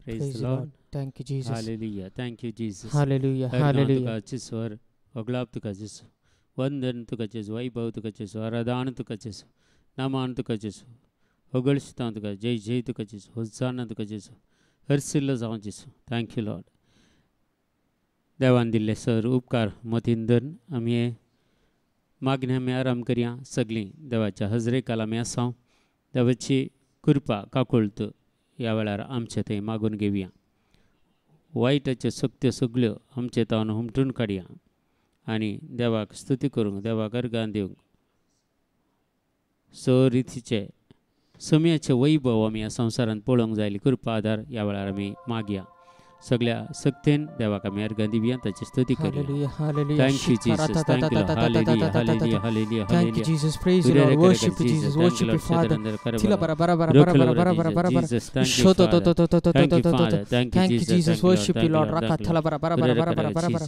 Praise the Lord. Thank you Jesus. Hallelujah. Thank you Jesus. Hallelujah. Hallelujah. तुका जेजू, वगलाप तुका जेजू, वंदन तुका जेजू, वैभव तुका जेजू, आराधन तुका जेजू, नामान तुका जेजू, होगळशितां तुका, जय जय तुका जेजू, होजाना तुका जेजू, हरसिल्लो जावं जेजू. Thank you Lord. देवान दिल्ले सर उपकार मतीन धरून आमी हे मागणें आमी आराम करया. सगळीं देवाच्या हजरेकाल आमी आसा. देवाची कृपा काकुळत ह्या वेळार आमचे थंय मागून घेवया. वायटाच्यो शक्त्यो सगळ्यो आमचे तावन हुमटून काडया आनी देवाक स्तुती करूंक, देवाक अर्गां दिवंक स रितीचे समयाचे वैभव आमी ह्या संवसारांत पळोवंक जाय कृपा आदार ह्या वेळार आमी मागया. सगळ्या शक्तीन देवाक आमी अर्गां दिवया, ताची स्तुती करूया. Thank you Jesus. Thank you. Hallelujah. Hallelujah. Hallelujah. Thank you Jesus. Praise the Lord. Worship you Jesus. Worship you Father. Thila bara bara bara bara bara bara bara bara. Shoto to to to to to to to to. Thank you Jesus. Worship you Lord. Raka thala bara bara bara bara bara bara bara.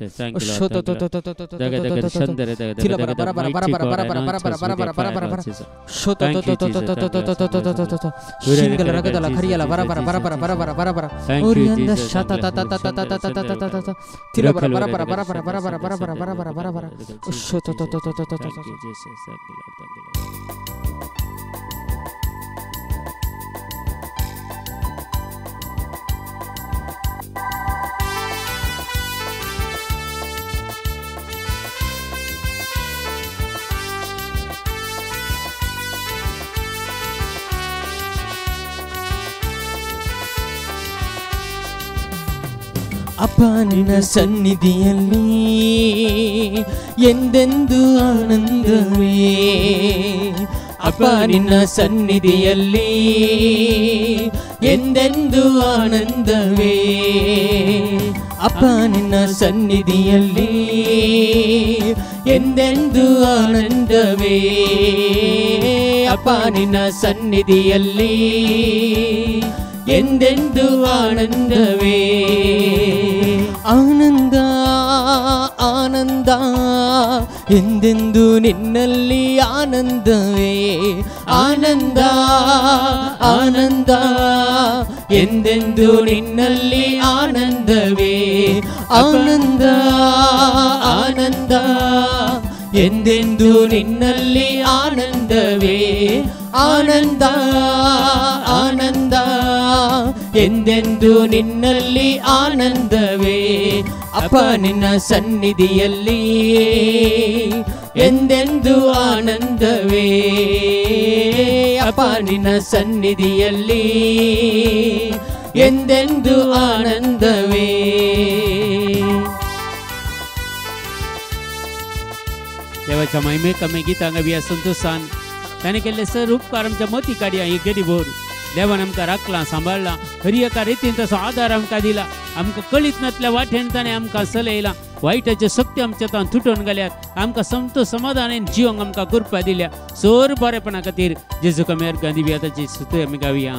Shoto to to to to to to to to. Thila bara bara bara bara bara bara bara bara bara bara bara bara. Shoto to to to to to to to to to to to. Shingal ragadala khariyala bara bara bara bara bara bara bara bara. Orianda shata ta ta ta ta ta ta ta ta ta ta. Thila bara bara bara bara bara bara bara bara bara bara bara bara. Shoto to to to to to to. Thank you Jesus. Thank you Lord. Thank you Lord. ಅಪ್ಪ ನಿನ್ನ ಸನ್ನಿಧಿಯಲ್ಲಿ ಎಂದೆಂದು ಆನಂದವೇ, ಅಪ್ಪ ನಿನ್ನ ಸನ್ನಿಧಿಯಲ್ಲಿ ಎಂದೆಂದು ಆನಂದವೇ, ಅಪ್ಪ ನಿನ್ನ ಸನ್ನಿಧಿಯಲ್ಲಿ ಎಂದೆಂದು ಆನಂದವೇ, ಅಪ್ಪ ನಿನ್ನ ಸನ್ನಿಧಿಯಲ್ಲಿ ಎಂದೆಂದು ಆನಂದವೇ. ಆನಂದ ಆನಂದ ಎಂದೆಂದು ನಿನ್ನಲ್ಲಿ ಆನಂದವೇ, ಆನಂದ ಆನಂದ ಎಂದೆಂದು ನಿನ್ನಲ್ಲಿ ಆನಂದವೇ, ಆನಂದ ಆನಂದ ಎಂದೆಂದು ನಿನ್ನಲ್ಲಿ ಆನಂದವೇ, ಆನಂದ ಆನಂದ ಎಂದೆಂದು ನಿನ್ನಲ್ಲಿ ಆನಂದವೇ, ಅಪ್ಪ ನಿನ್ನ ಸನ್ನಿಧಿಯಲ್ಲಿ ಎಂದೆಂದು ಆನಂದವೇ, ಅಪ್ಪ ನಿನ್ನ ಸನ್ನಿಧಿಯಲ್ಲಿ ಎಂದೆಂದು ಆನಂದವೇ. देवाच्या महिमेक आमी गितां गावया संतोशान. ताणें केल्ले सर उपकार आमच्या मती काडया. ही गरीब देवान आमकां राखलां, सांबाळ्ळां, हर एका रितीन तसो आदार आमकां दिला. आमकां कळीत नातल्या वाटेन ताणें आमकां चलयलां. वायटाच्यो शक्ती आमच्या तान तुटोवन घाल्यात. आमकां समतो समाधानान जिवंक आमकां कृपा दिल्या. सोर बरेपणा खातीर जेजूक आमी अर्गां दिवया, ताची स्तुती आमी गावया.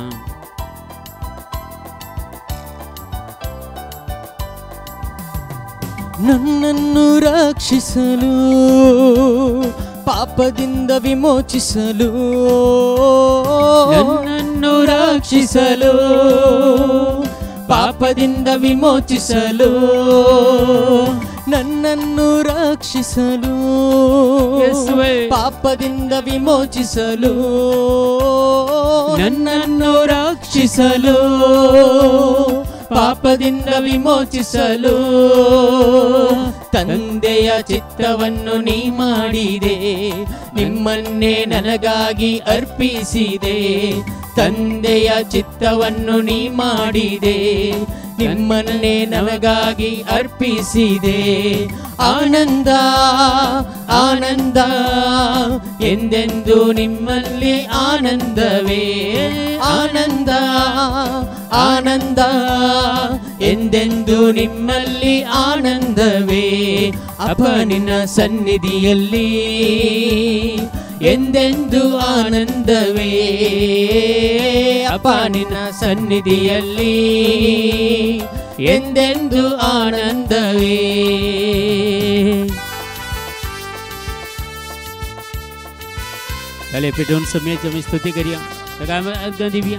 ನನ್ನನ್ನು ರಕ್ಷಿಸಲು, ಪಾಪದಿಂದ ವಿಮೋಚಿಸಲು, ನನ್ನನ್ನು ರಕ್ಷಿಸಲು, ಪಾಪದಿಂದ ವಿಮೋಚಿಸಲು, ನನ್ನನ್ನು ರಕ್ಷಿಸಲು, ಪಾಪದಿಂದ ವಿಮೋಚಿಸಲು, ನನ್ನನ್ನು ರಕ್ಷಿಸಲು, ಪಾಪದಿಂದ ವಿಮೋಚಿಸಲು, ತಂದೆಯ ಚಿತ್ತವನ್ನು ನೀ ಮಾಡಿದೆ, ನಿಮ್ಮನ್ನೇ ನನಗಾಗಿ ಅರ್ಪಿಸಿದೆ, ತಂದೆಯ ಚಿತ್ತವನ್ನು ನೀ ಮಾಡಿದೆ, ನಿಮ್ಮನ್ನೇ ನನಗಾಗಿ ಅರ್ಪಿಸಿದೆ. ಆನಂದ ಆನಂದ ಎಂದೆಂದು ನಿಮ್ಮಲ್ಲಿ ಆನಂದವೇ, ಆನಂದ ಆನಂದ ಎಂದೆಂದು ನಿಮ್ಮಲ್ಲಿ ಆನಂದವೇ, ಅಪ್ಪ ನಿನ್ನ ಸನ್ನಿಧಿಯಲ್ಲಿ ಎಂದೆಂದು ಆನಂದವೇ, ಅಪ್ಪ ನಿನ್ನ ಸನ್ನಿಧಿಯಲ್ಲಿ ಎಂದೆಂದು ಆನಂದವೇ. तले पेटून सम्याची आमी स्तुती करया, ताका आमी अर्गां दिवया.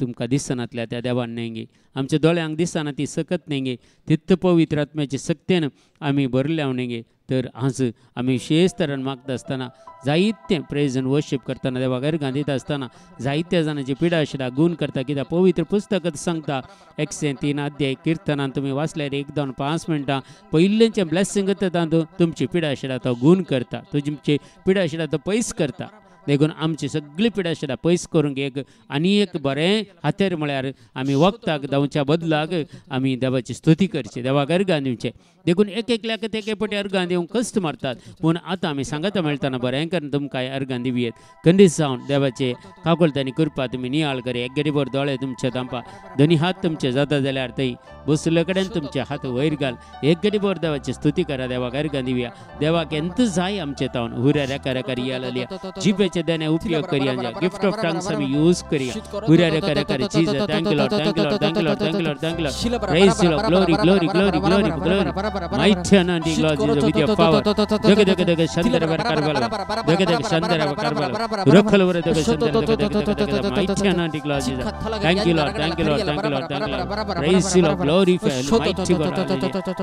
तुमकां दिसनातल्या त्या देवान न्हय गे, आमच्या दोळ्यांक दिसना ती सकत न्हय गे, तित पवित्र आत्म्याचे सक्तेन आमी भरल्या न्हय गे. तर आज आमी विशेष तरेन मागता आसतना जायते प्रेज आनी वर्शीप करतना देवाक अर्गां दिता आसतना जायत्या जाणांची पिडा शिडा गूण करता, कित्याक पवित्र पुस्तकांत सांगता 103 अध्याय किर्तनान तुमी वाचल्यार 1 2 5 मिनटां पयलेंचें ब्लेसिंग तातूंत तुमची पिडा शिडा तो गूण करता, तुमची पिडा शिडा तो पयस करता. देखून आमची सगळी पिडा शिडा पयस करूंक एक आनी एक बरें हातेर म्हळ्यार आमी वखदाक धांवच्या बदलाक आमी देवाची स्तुती करची, देवाक अर्गां दिवचें. देखून एक एकल्याक एक पटी अर्गां दिवंक कश्ट मारतात, पूण आतां आमी सांगाता मेळटना बरें करून तुमकां अर्गां दिवयेत. खंडीत जावन देवाचे काकुळट आनी कृपा तुमी नियाळ करी. एक गरीबर दोळे तुमचे दांपा, दोनी हात तुमचे जाता जाल्यार थंय बसले कडेन तुमचे हात वयर घाल, एक गरीबर देवाची स्तुती करा, देवाक अर्गां दिवया. देवाक एंत जाय आमचे तावन हुऱ्या रेका रेका रियालिया जिबेचे देणे उपयोग करिया, गिफ्ट ऑफ टंग्स आमी यूज करिया. हुऱ्या रेका रेका Jesus, thank you Lord, thank you Lord, thank you Lord, thank you Lord, thank you Lord. Praise you Lord, glory glory glory glory glory. Mighty anointing Lord Jesus with your power. Dege dege dege shandara karbala, dege dege shandara karbala, rokhalwara dege shandara dege dege dege. Mighty anointing Lord Jesus. Thank you Lord, thank you Lord, thank you Lord, thank you Lord. Praise you Lord, glorify mighty God.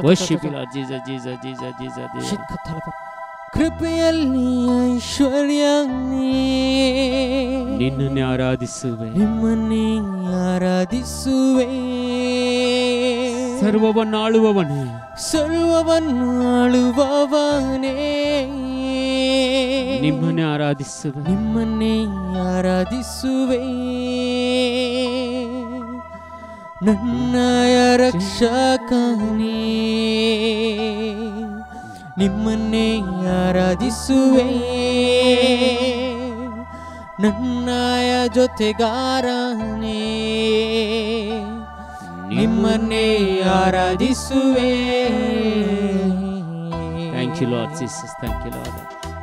Worship you Lord Jesus, Jesus, Jesus, Jesus, Jesus. ಕೃಪೆಯಲ್ಲಿ ಐಶ್ವರ್ಯನೇ ನಿನ್ನನ್ನೇ ಆರಾಧಿಸುವೆ, ನಿಮ್ಮನ್ನೇ ಆರಾಧಿಸುವೆ, ಸರ್ವವನ್ನು ಆಳುವವನೇ, ಸರ್ವವನ್ನು ಆಳುವವನೇ, ನಿಮ್ಮನ್ನೇ ಆರಾಧಿಸುವೆ, ನಿಮ್ಮನ್ನೇ ಆರಾಧಿಸುವೆ, ನನ್ನಯ ರಕ್ಷಕನೇ, ನಿಮ್ಮನ್ನೇ ಆರಾಧಿಸುವೆ, ನನ್ನಯ ಜೊತೆಗಾರನೇ, ನಿಮ್ಮನ್ನೇ ಆರಾಧಿಸುವೆ. Thank you Lord Jesus, thank you Lord.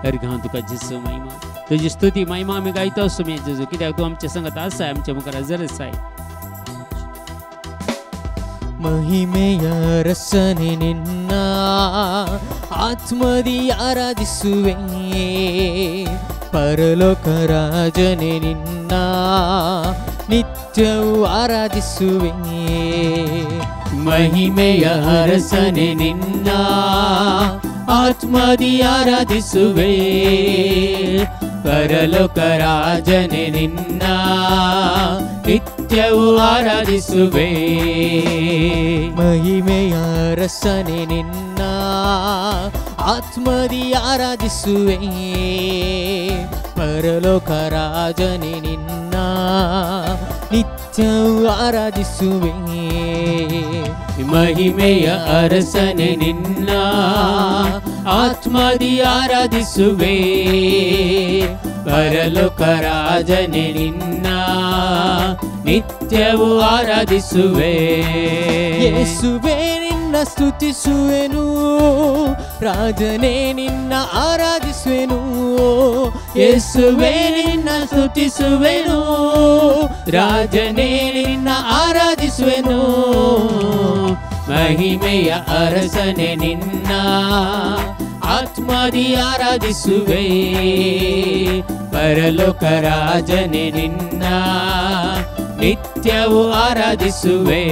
अर्घां तुका जेजू महिमा, तुजी स्तुती महिमा आमी गायता सुमी जेजू, कित्याक तूं आमच्या संगत आसाय, आमच्या मुखार हजर आसाय. ಮಹಿಮೆಯ ರಸನೆ ನಿನ್ನ ಆತ್ಮದಿ ಆರಾಧಿಸುವೆ, ಪರಲೋಕ ರಾಜನೆ ನಿನ್ನ ನಿತ್ಯವೂ ಆರಾಧಿಸುವೆ. ಮಹಿಮೆಯ ಅರಸನೆ ನಿನ್ನ ಆತ್ಮದಿ ಆರಾಧಿಸುವೆ, ಪರಲೋಕ ರಾಜನೆ ನಿನ್ನ ನಿತ್ಯವೂ ಆರಾಧಿಸುವೆ. ಮಹಿಮೆಯ ಅರಸನೆ ನಿನ್ನ ಆತ್ಮದಿ ಆರಾಧಿಸುವೆ, ಪರಲೋಕ ರಾಜನೆ ನಿನ್ನ ನಿತ್ಯವೂ ಆರಾಧಿಸುವೆ. ಮಹಿಮೆಯ ಅರಸನೆ ನಿನ್ನ ಆತ್ಮದಿ ಆರಾಧಿಸುವೆ, ಪರಲೋಕ ರಾಜನೆ ನಿನ್ನ ನಿತ್ಯವೂ ಆರಾಧಿಸುವೆ. ಯೇಸುವೇ ನಿನ್ನ ಸ್ತುತಿಸುವೆನು, ರಾಜನೇ ನಿನ್ನ ಆರಾಧಿಸುವೆನು, ಯೇಸುವೇ ನಿನ್ನ ಸ್ತುತಿಸುವೆನು, ರಾಜನೇ ನಿನ್ನ ಆರಾಧಿಸುವೆನು. ಮಹಿಮೆಯ ಅರಸನೆ ನಿನ್ನ ಆತ್ಮದಿ ಆರಾಧಿಸುವೆ, ಪರಲೋಕ ರಾಜನೆ ನಿನ್ನ ನಿತ್ಯವೂ ಆರಾಧಿಸುವೆ.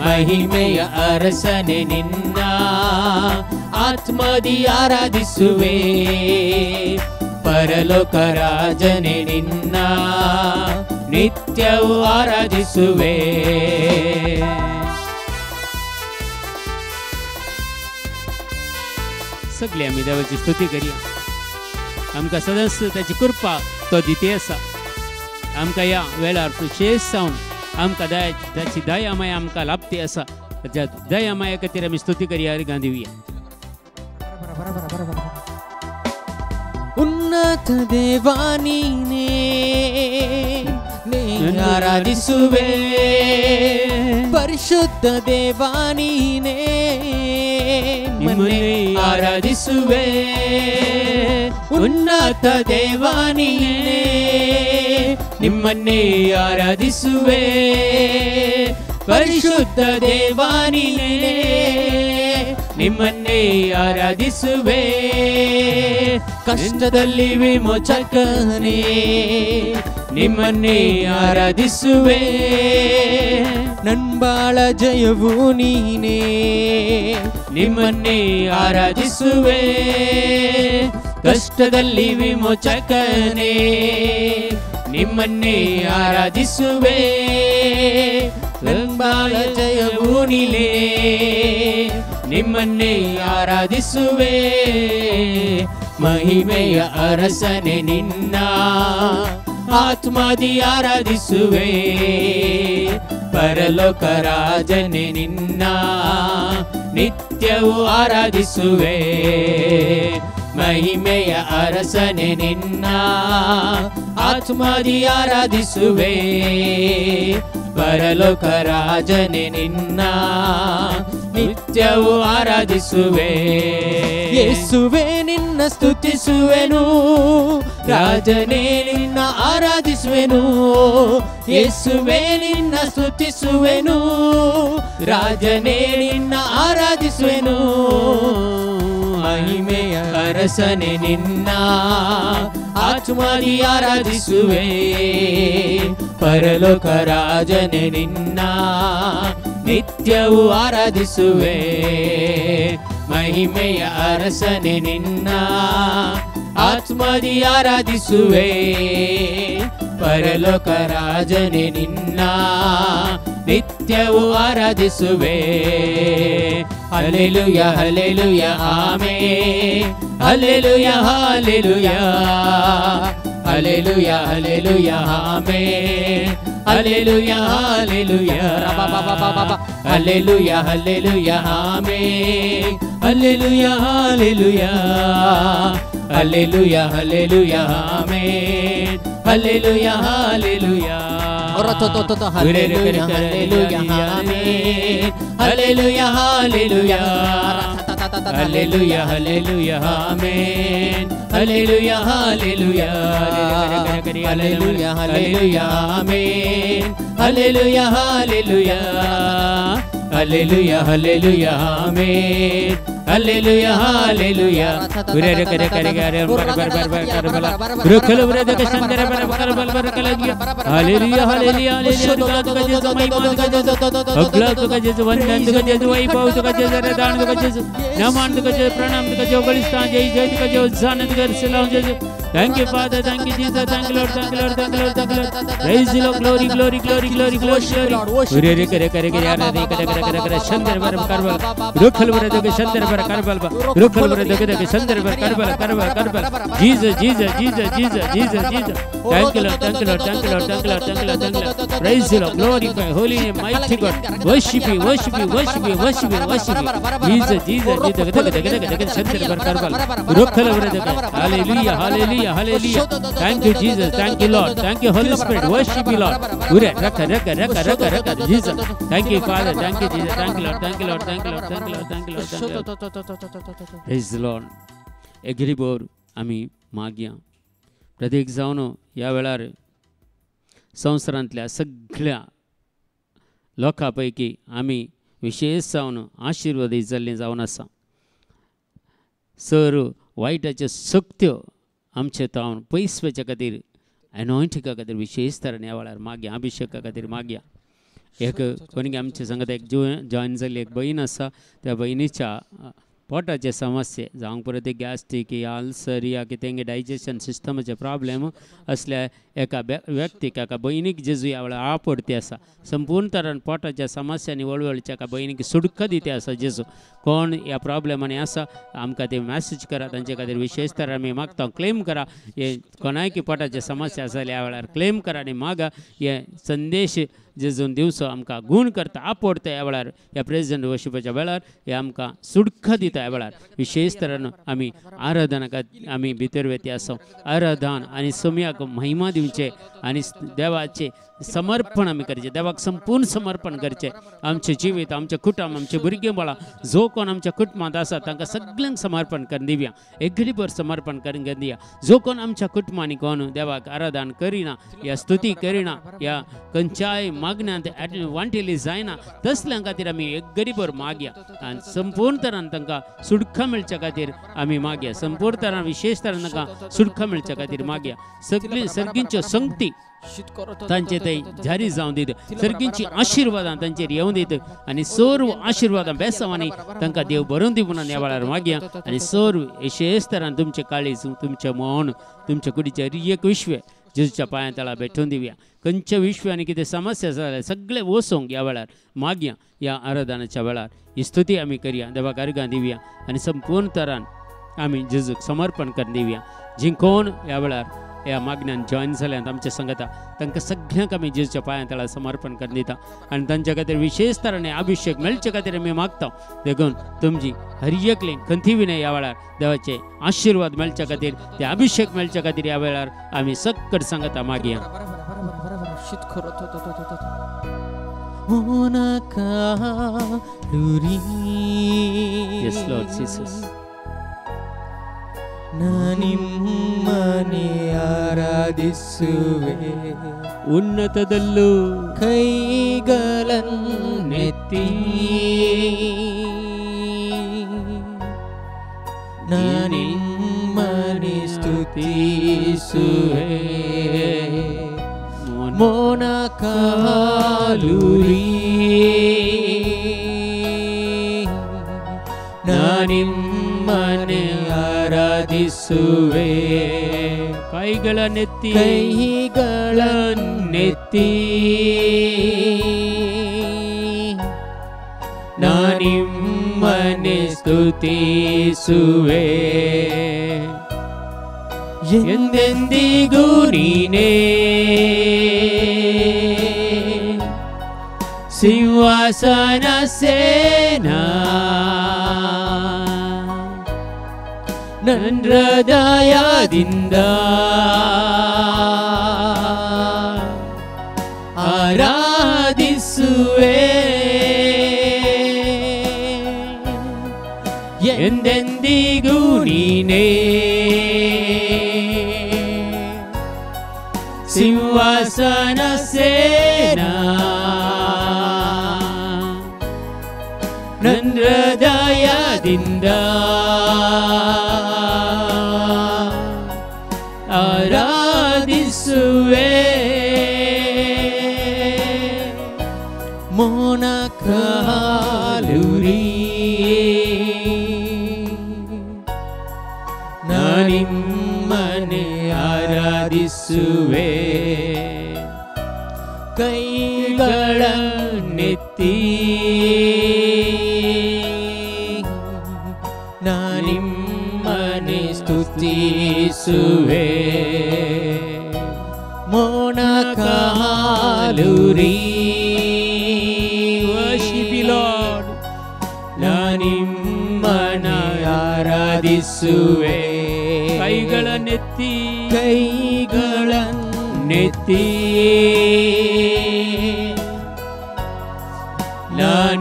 ಮಹಿಮೆಯ ಅರಸನೆ ನಿನ್ನ ಆತ್ಮದಿ ಆರಾಧಿಸುವೆ, ಪರಲೋಕ ರಾಜನೆ ನಿನ್ನ ನಿತ್ಯವೂ ಆರಾಧಿಸುವೆ. सगळे आमी देवाची स्तुती करया. आमकां सदांच ताची कृपा तो दिती आसा. आमकां ह्या वेळार विशेष जावन आमकां दया ताची दया माया आमकां लाभती आसा. ताच्या दया माया खातीर आमी स्तुती करया, अर्घां दिवया. ಉನ್ನತ ದೇವಾ ನೀನೇ ಆರಾಧಿಸುವೆ, ಪರಿಶುದ್ಧ ದೇವಾ ನೀನೇ ನಿಮ್ಮನ್ನೇ ಆರಾಧಿಸುವೆ, ಉನ್ನತ ದೇವಾ ನೀನೇ ನಿಮ್ಮನ್ನೇ ಆರಾಧಿಸುವೆ, ಪರಿಶುದ್ಧ ದೇವಾ ನೀನೇ ನಿಮ್ಮನ್ನೇ ಆರಾಧಿಸುವೆ. ಕಷ್ಟದಲ್ಲಿ ವಿಮೋಚಕನೇ, ನಿಮ್ಮನ್ನೇ ಆರಾಧಿಸುವೆ ನನ್ಬಾಳ ಜಯವು ನೀನೇ ನಿಮ್ಮನ್ನೇ ಆರಾಧಿಸುವೆ ಕಷ್ಟದಲ್ಲಿ ವಿಮೋಚಕನೇ ನಿಮ್ಮನ್ನೇ ಆರಾಧಿಸುವೆ ನನ್ಬಾಳ ಜಯವು ನೀನೇ ನಿಮ್ಮನ್ನೇ ಆರಾಧಿಸುವೆ ಮಹಿಮೆಯ ಅರಸನೆ ನಿನ್ನ ಆತ್ಮದಿ ಆರಾಧಿಸುವೆ ಪರಲೋಕ ರಾಜನೆ ನಿನ್ನ ನಿತ್ಯವೂ ಆರಾಧಿಸುವೆ ಮಹಿಮೆಯ ಅರಸನೆ ನಿನ್ನ ಆತ್ಮದಿ ಆರಾಧಿಸುವೆ ಪರಲೋಕ ರಾಜನೆ ನಿನ್ನ ನಿತ್ಯವೂ ಆರಾಧಿಸುವೆ ಯೇಸುವೆ ನಿನ್ನ ಸ್ತುತಿಸುವೆನು ರಾಜನೇ ನಿನ್ನ ಆರಾಧಿಸುವೆನು ಯೇಸುವೆ ನಿನ್ನ ಸ್ತುತಿಸುವೆನು ರಾಜನೇ ನಿನ್ನ ಆರಾಧಿಸುವೆನು ಮಹಿಮೆಯ ಅರಸನೆ ನಿನ್ನ ಆತ್ಮದಿ ಆರಾಧಿಸುವೆ ಪರಲೋಕ ರಾಜನೆ ನಿನ್ನ ನಿತ್ಯವೂ ಆರಾಧಿಸುವೆ ಮಹಿಮೆಯ ಅರಸನೆ ನಿನ್ನ ಆತ್ಮದಿ ಆರಾಧಿಸುವೆ ಪರಲೋಕ ರಾಜನೆ ನಿನ್ನ ನಿತ್ಯವೂ ಆರಾಧಿಸುವೆ hallelujah hallelujah amen hallelujah hallelujah hallelujah hallelujah amen hallelujah hallelujah hallelujah hallelujah amen hallelujah hallelujah hallelujah hallelujah amen hallelujah hallelujah hallelujah hallelujah amen hallelujah hallelujah hallelujah hallelujah amen hallelujah hallelujah hallelujah hallelujah amen hallelujah hallelujah hallelujah hallelujah amen hallelujah hallelujah Thank you, Father. Thank you, Jesus. Thank you, Lord. Thank you, Lord. Thank you, Lord. Thank you, Lord. Praise the Lord. Glory, glory, glory, glory, glory, glory. Jesus, Jesus, Jesus, Jesus, Jesus, Jesus. Thank you, Lord. Thank you, Lord. Thank you, Lord. Thank you, Lord. Thank you, Lord. Thank you, Lord. Praise the Lord. Glorify, holy name, mighty God. Worship you, worship you, worship you, worship you, worship you. Jesus, Jesus, Jesus. Hallelujah, hallelujah, hallelujah. Thank you, Jesus. Thank you, Lord. Thank you, Holy Spirit. Worship you, Lord. Raka, raka, raka, raka, raka. Jesus. Thank you, Father. Thank you, Jesus. Thank you, Lord. Thank you, Lord. Thank you, Lord. Thank you, Lord. Thank you, Lord. Thank you, Lord. Praise the Lord. एग्रीबोर आमी मागया प्रत्येक जावन ह्या वेळार संवसारांतल्या सगळ्या लोकां पैकी आमी विशेष जावन आशिर्वादीत जाल्लीं जावन आसा. सर वायटाच्यो शक्त्यो आमचे तावन पयस वचच्या खातीर एनॉयंटिका खातीर विशेष तरेन ह्या वेळार मागया, अभिषेका खातीर मागया. एक कोणी आमचे सांगता एक जॉयन जाल्ली एक भयण आसा, त्या भयणीच्या पोटाचे समस्ये जावंक परत गॅस्ट्रीक या अल्सर या कितें डायजेशन सिस्टमाचे प्रॉब्लेम असल्या एका व्यक्तीक एका भयणीक जेजू ह्या वेळार आपडती आसा. संपूर्ण तरान पोटाच्या समस्यांनी वळवळच्या एका भयणीक सुडक दिती आसा जेजू. कोण ह्या प्रॉब्लेमांनी आसा आमकां ते मॅसेज करा, तांचे खातीर विशेष तरान आमी मागता क्लेम करा. हे कोणायकी पोटाचे समस्या आसा ह्या वेळार क्लेम करा आनी मागा हे संदेश जेजून दिवचो आमकां गूण करता आपडता ह्या वेळार ह्या प्रेजिडेंट वर्शिपाच्या वेळार हे आमकां सुडख दिता ह्या वेळार. विशेष तरान आमी आराधनाक आमी भितर वेती आसा. आराधन आनी सोम्याक महिमा दिवचे आनी देवाचे समर्पण आमी करचें, देवाक संपूर्ण समर्पण करचें. आमचें जिवीत, आमचें कुटुंब, आमचें भुरगें बाळां जो कोण आमच्या कुटुंबांत आसा तांकां सगल्यांक समर्पण करून दिवया, एगडीभर समर्पण करून दिवया. जो कोण आमच्या कुटुंबांनी कोण देवाक आराधन करिना या स्तुती करिना या खंयच्याय मागण्यांत वांटेली जायना तसल्यां खातीर आमी एक गरीबर मागया आनी संपूर्ण तरान तांकां सुटका मेळच्या खातीर आमी मागया. संपूर्ण तरान विशेष तरान तांकां सुटका मेळच्या खातीर मागया. सगळी सर्गींच्यो संगती तांचे थंय जारी जावन दीत, सर्गींची आशिर्वादां तांचेर येवन दीत आनी सर्व आशिर्वादां बेसांवांनी तांकां देव भरून दी म्हणून ह्या वेळार मागया. आनी सर्व विशेष तरान तुमचें काळीज, तुमचें मन, तुमच्या कुडीचें एक विश्व जेजूच्या पांयां तळा भेटोवन दिवया. खंयच्या विश्व आनी कितें समस्या आसा जाल्यार सगळे वचोंक ह्या वेळार मागया. ह्या आराधनाच्या वेळार ही स्तुती आमी करया, देवाक अर्गां दिवया आनी संपूर्ण तरान आमी जेजूक समर्पण करून दिवया. जी कोण ह्या वेळार ह्या मागण्यान जॉयन जाल्यात आमच्या संगता तांकां सगळ्यांक आमी जेजूच्या पांयां तळा समर्पण करून दिता आनी तांच्या खातीर विशेष तरान अभिशेक मेळचे खातीर आमी मागता. देखून तुमची हर एकली खंती विनय ह्या वेळार देवाचे आशिर्वाद मेळच्या खातीर, ते अभिशेक मेळच्या खातीर ह्या वेळार आमी सक्कड सांगता मागया. Yes, Lord Jesus. ನಿಮ್ಮನೆ ಆರಾಧಿಸುವೆ, ಉನ್ನತದಲ್ಲೂ ಕೈಗಳನ್ನೆತ್ತಿ ನಿಮ್ಮನೆ ಸ್ತುತಿಸುವೆ. ಮೊಣಕಾಲೂರಿ ನಿಮ್ಮನೆ ಆರಾಧಿಸುವೆ, ಕೈಗಳನ್ನೆತ್ತಿ ಕೈಗಳನ್ನೆತ್ತಿ ನಿಮ್ಮನೆ ಸ್ತುತಿಸುವೆ. ಎಂದೆಂದಿಗೂ ನೀನೇ ಸಿಂಹಾಸನ ಸೇನಾ, ನನ್ನ ಹೃದಯದಿಂದ ಆರಾಧಿಸುವೆ, ಎಂದೆಂದಿಗೂ ನೀನೇ ಸಿಂಹಾಸನ ಸೇನಾ, ನನ್ನ ಹೃದಯದಿಂದ ಆರಾಧಿಸುವೆ. ಮೊಣಕಾಲೂರಿ ನಿಮ್ಮನೆ ಆರಾಧಿಸುವೆ, ಕೈಗಳನ್ನೆತ್ತಿ ನಿಮ್ಮನೆ ಸ್ತುತಿಸುವೆ. ಮೊಣಕಾಲೂರಿ Worship you, Lord. ನಿಮ್ಮನೆ ಆರಾಧಿಸುವೆ, ಕೈಗಳನ್ನೆತ್ತಿ ಕೈಗಳನ್ನೆತ್ತಿ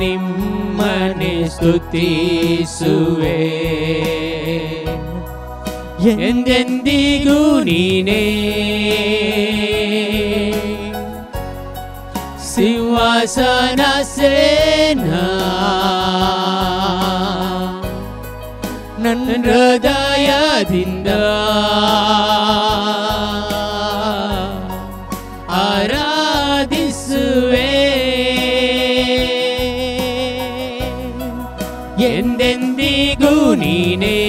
ನಿಮ್ಮನೆ ಸ್ತುತಿಸುವೆ. ಎಂದೆಂದಿಗೂ ನೀನೇ ಸಿಂಹಾಸನ ಸೇನಾ, ನನ್ನ ಹೃದಯದಿಂದ ಆರಾಧಿಸುವೆ, ಎಂದೆಂದಿಗೂ ನೀನೇ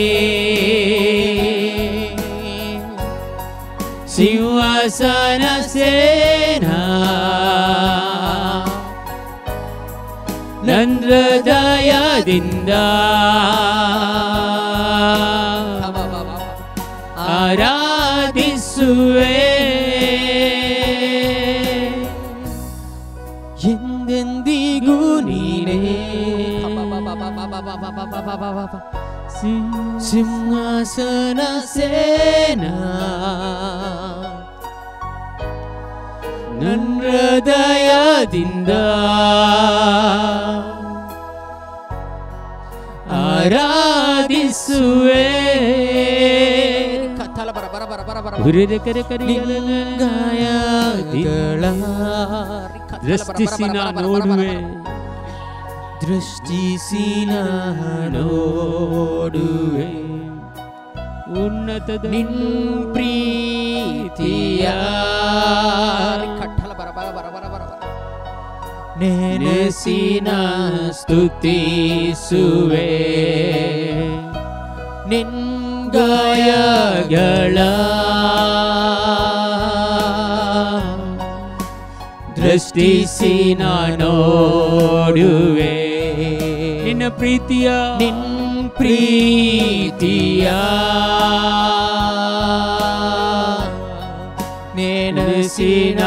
ಸಿಂಹಾಸನ ಸೇನಾ, ನನ್ನ ಹೃದಯದಿಂದ ಆರಾಧಿಸುವೆ. ಎಂದೆಂದಿಗೂ ನೀನೇ ಸಿಂಹಾಸನ ಸೇನಾ, ನನ್ನ ಹೃದಯದಿಂದ ಆರಾಧಿಸುವೆ. ದೃಷ್ಟಿಸಿ ನಾ ನೋಡುವೆ, ದೃಷ್ಟಿಸಿ ನೋಡುವೆ ಉನ್ನತದ ನಿನ್ ಪ್ರೀತಿಯ ನೆನೆಸಿನ ಸ್ತುತಿಸುವೆ ನಿನ್ ಗಾಯಗಳ ದೃಷ್ಟಿಸಿ ನೋಡುವೆ ನಿನ್ನ ಪ್ರೀತಿಯ ನಿನ್ ಪ್ರೀತಿಯ ನೆನೆಸಿನ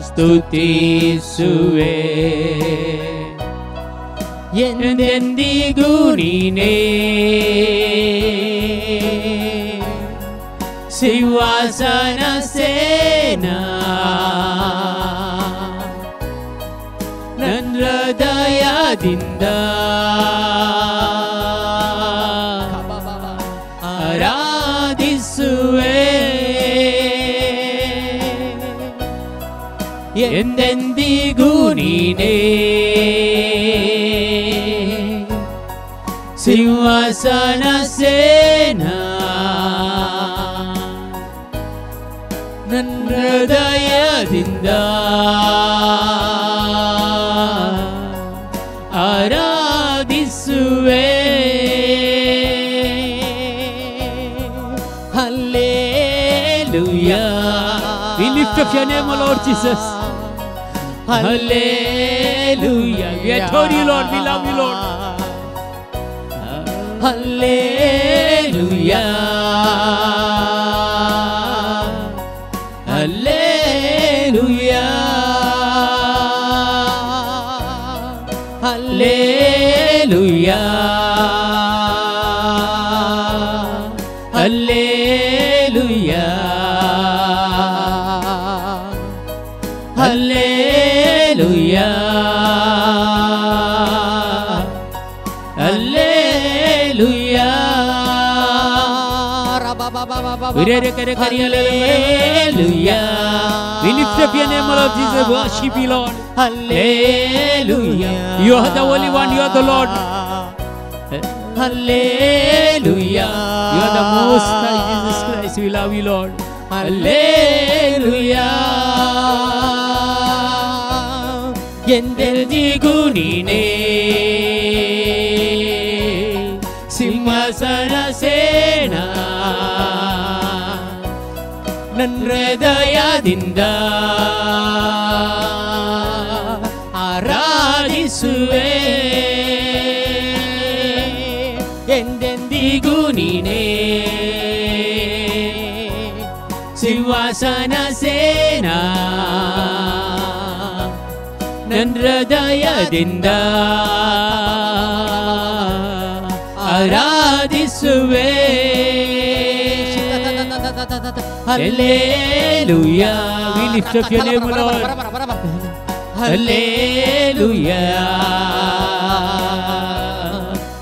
ಸ್ತುತಿಸುವೆ ಎಂದೆಂದಿಗೂ ನೀನೇ ಸಿಂಹಾಸನ ಸೇನಾ ನನ್ನ ಹೃದಯದಿಂದ ಆರಾಧಿಸುವೆ ಎಂದೆಂದಿಗೂ ನೀನೇ ಸಿಂಹಾಸನ ಸೇನಾ ನನ್ನ ಹೃದಯದಿಂದ ಆರಾಧಿಸುವೆ. Hallelujah. We lift up your name, O Lord Jesus. Hallelujah. We adore you, Lord. We love you, Lord. Hallelujah. Hallelujah. Hallelujah. Hallelujah. Hallelujah. Hallelujah. Hallelujah. We lift up your name, Lord Jesus. Worship you, Lord. Hallelujah. You are the Holy One. You are the Lord. Hallelujah. You are the Most High, Jesus Christ. We love you, Lord. Hallelujah. ಎಂದೆಂದಿಗೂ ನೀನೇ ಸಿಂಹಾಸನ ಸೇನಾ ನನ್ನ ಹೃದಯದಿಂದ ಆರಾಧಿಸುವೆ ಎಂದೆಂದಿಗೂ ನೀನೇ ಸಿಂಹಾಸನ ಸೇನಾ ನನ್ನ ಹೃದಯದಿಂದ ಆರಾಧಿಸುವೆ. Hallelujah. We lift up your name, Lord. Hallelujah.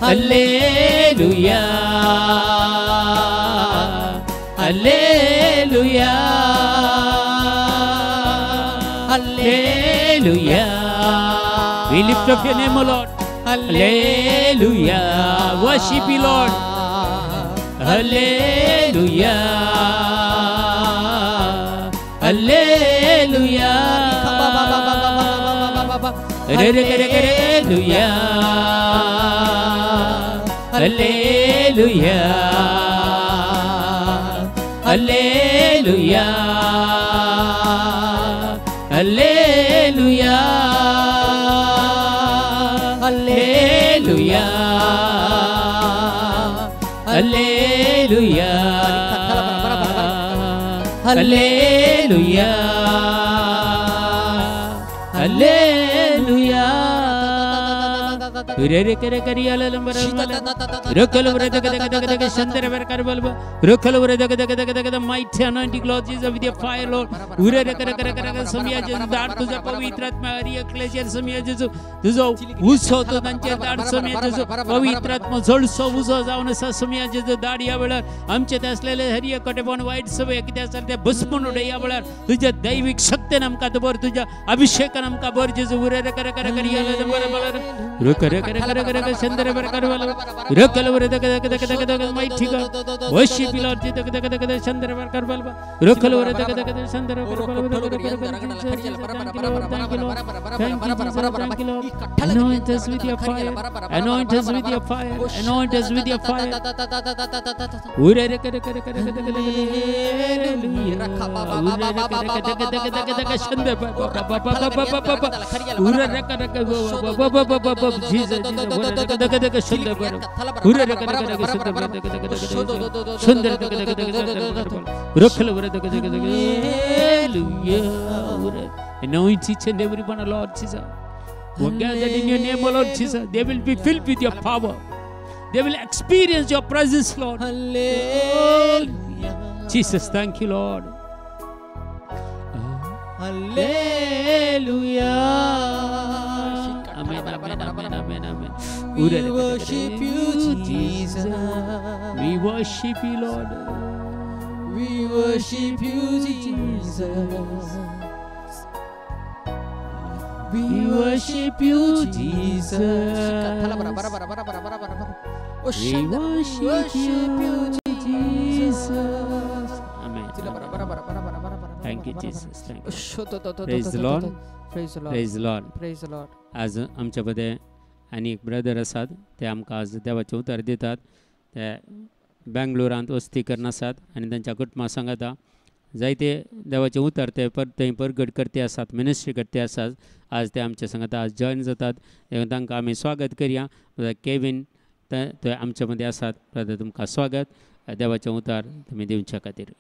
Hallelujah. Hallelujah. Hallelujah. We lift up your name, O Lord. Hallelujah. Worship you, Lord. Hallelujah. Hallelujah. Hallelujah. Hallelujah. Hallelujah. Hallelujah. Hallelujah. Hallelujah. Hallelujah. Hallelujah. The mighty anointing, Lord Jesus, with your fire, Lord. पवित्रात्मा जळसो उजो जावन आसा समिया जेजू दाड ह्या वेळार आमचे ते असलेले हरिय कटेपण वायट सवय कितें आसा ते भस्मून उडय ह्या वेळार तुज्या दैवीक शक्ती सक्तेन आमकां दवर, तुज्या अभिषेकान आमकां भर जेजू. उरे रे करे करे करे याला बरे बरे रुक रे करे करे करे चंद्र बरे करे वाला रुक रे दक दक दक दक दक mighty God worship you Lord दक दक दक दक चंद्र बरे कर वाला रुक रे दक दक दक चंद्र बरे कर वाला. Anoint us with your fire. Anoint us with your fire. Anoint us with your fire. Ure re kare kare kare kare kare. Hallelujah. Ure re kare kare kare kare kare shande ba ba ba ba ba ba ba. Ure re kare kare ba ba ba ba ba Jesus Jesus. Ure re kare kare kare shande ba. Ure re kare kare shande ba kare kare shande kare kare kare. Rukhal ure kare kare kare. Hallelujah. Anoint each and every one, Lord Jesus. Who are gathered in your name, O Lord Jesus, they will be filled with your power. They will experience your presence, Lord. Hallelujah. Jesus, thank you, Lord. Hallelujah. Amen, amen, amen, amen, amen. We worship you, Jesus. We worship you, Lord. We worship you, Jesus. We worship you, Jesus. We worship you, Jesus. Amen. Thank you, Jesus. Thank you. Praise the Lord. Praise the Lord. Praise the Lord. Praise the Lord. आज आमच्या मध्ये आनी एक brother आसात, ते आमकां आज देवाचें उतर दितात. ते बेंगलोरांत वस्ती करून आसात आनी तांच्या कुटुंबा सांगता जायते देवाचें उतर ते थंय परगट करते आसात, मिनिस्ट्री करते आसात. आज ते आमच्या सांगता आज जॉयन जातात, तांकां आमी स्वागत करया. केवीन ते आमच्या मदें आसात. ब्रदर तुमकां स्वागत, देवाचें उतर तुमी दिवच्या खातीर.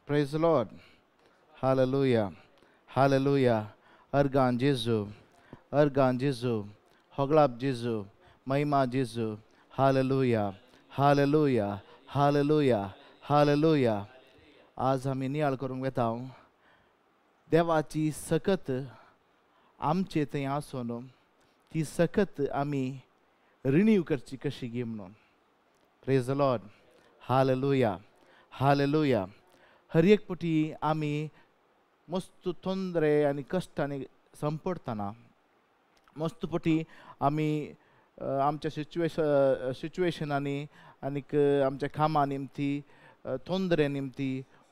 Praise the Lord. Hallelujah. Hallelujah. Argan Jesu. Argan Jesu. Hoglab Jesu. Mahima Jesu. Hallelujah. Hallelujah. Hallelujah. Hallelujah. आज आमी नियाळ करूंक वेता देवाची सकत आमचे थंय आसून ती सकत आमी रिन्यू करची कशी गी म्हणून. Praise the Lord. Hallelujah. Hallelujah. हर एक पटी आमी मस्त तोंदरे आनी कश्टांनी संपडटना मस्त पटी आमी आमच्या सिच्युएशनांनी आनीक आमच्या कामा निमती तोंदरे निमती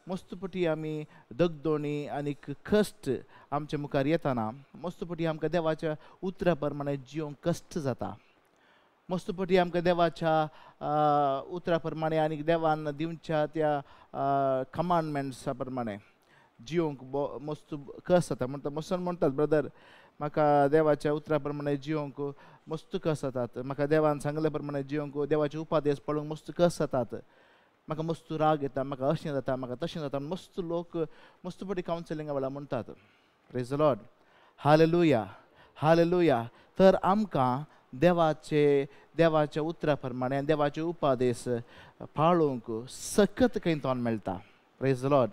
मस्त पटी आमी दगदोणी आनीक कश्ट आमच्या मुखार येताना मस्त पटी आमकां देवाच्या उतरा प्रमाणे जिवंक कश्ट जाता. मस्त पटी आमकां देवाच्या उतरा प्रमाणे आनी देवान दिवच्या त्या कमांडमेंट्सा प्रमाणे जिवंक मस्त कस जाता. म्हणटा मस्त म्हणटात ब्रदर म्हाका देवाच्या उतरा प्रमाणे जिवंक मस्त कस जातात, म्हाका देवान सांगले प्रमाणे जिवंक देवाचे उपादेश पळोवंक मस्त कस जातात, म्हाका मस्त राग येता, म्हाका अशें जाता, म्हाका तशें जाता. मस्त लोक मस्त पटी कावन्सिलिंगा वेळार म्हणटात. Praise the Lord. Hallelujah. Hallelujah. तर आमकां देवाचे देवाच्या उतरा प्रमाणे आनी देवाचे उपादेश पाळूंक सकत खंय तोंड मेळटा. Praise the Lord.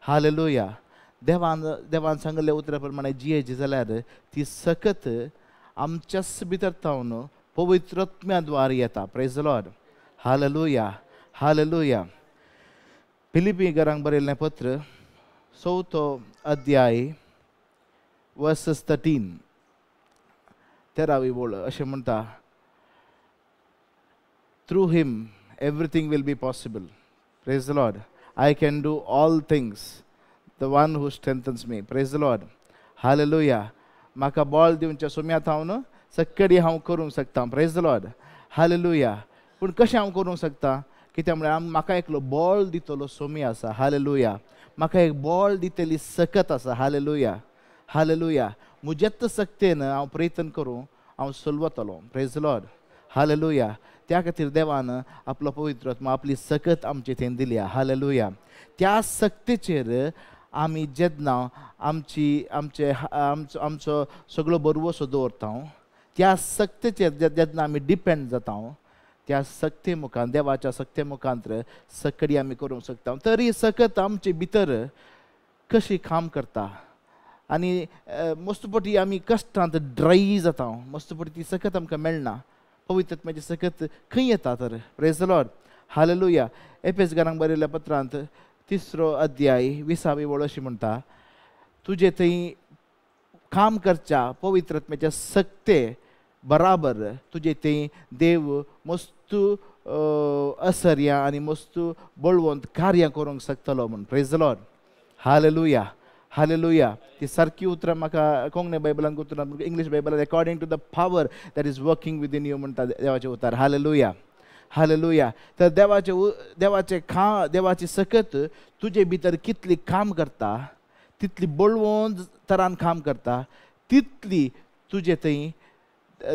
Hallelujah. देवान देवान सांगले उतरा प्रमाणे जियेची जाल्यार ती सकत आमच्याच भितर तावन पवित्र आत्म्या द्वारे येता. Praise the Lord. Hallelujah. Hallelujah. Philippi घरांक बरयल्लें पत्र 4 अध्याय वर्सस 13 13वी बोल अशें म्हणटा, through him everything will be possible. Praise the Lord. I can do all things the one who strengthens me. Praise the Lord. Hallelujah. म्हाका बळ दिवच्या सोम्या थावन सक्कडी हांव करूंक शकता. Praise the Lord. Hallelujah. पूण कशें हांव करूंक शकता? कित्याक म्हळ्यार म्हाका एकलो बळ दितलो सोमी आसा. हालेलुया. म्हाका एक बळ दितली सकत आसा. हालेलुया. हालेलुया. म्हजेच सक्तेन हांव प्रयत्न करूं हांव सलवतलो. Praise the Lord. Hallelujah. त्या खातीर देवान आपलो पवित्र आत्मा आपली सकत आमचे थंय दिल्या. हालेलुया. त्या सक्तेचेर आमी जेन्ना आमची आमचे आमचो आमचो सगळो बरवसो दवरता त्या सक्तेचेर जेन्ना आमी डिपेंड जाता त्या सक्ते मुखान देवाच्या सक्ते मुखांत सकडी आमी करूंक शकता. तरी सकत आमचे भितर कशी काम करता आनी मस्तपटी आमी कश्टांत ड्राय जाता, मस्तपटी ती सकत आमकां मेळना. पवित्र आत्म्याची सकत खंय येता तर? Praise the Lord, hallelujah. एफेसकारांक बरयल्ल्या पत्रांत 3 अध्याय 20वी ओळ अशी म्हणटा, तुजे थंय काम करच्या पवित्र आत्म्याच्या सक्ते बराबर तुजे थंय देव मस्तू असर्या आनी मस्तू बळवंत कार्यां करूंक शकतलो म्हूण. Praise the Lord, hallelujah, hallelujah. ती सारकी उतरां म्हाका कोंकणी बायबलान उतरां, English बायबलान according to the power that is working within you म्हणटा देवाचें उतर. Hallelujah, hallelujah. तर देवाचें देवाची सकत तुजे भितर कितली काम करता, तितली बळवंत तरान काम करता, तितली तुजे थंय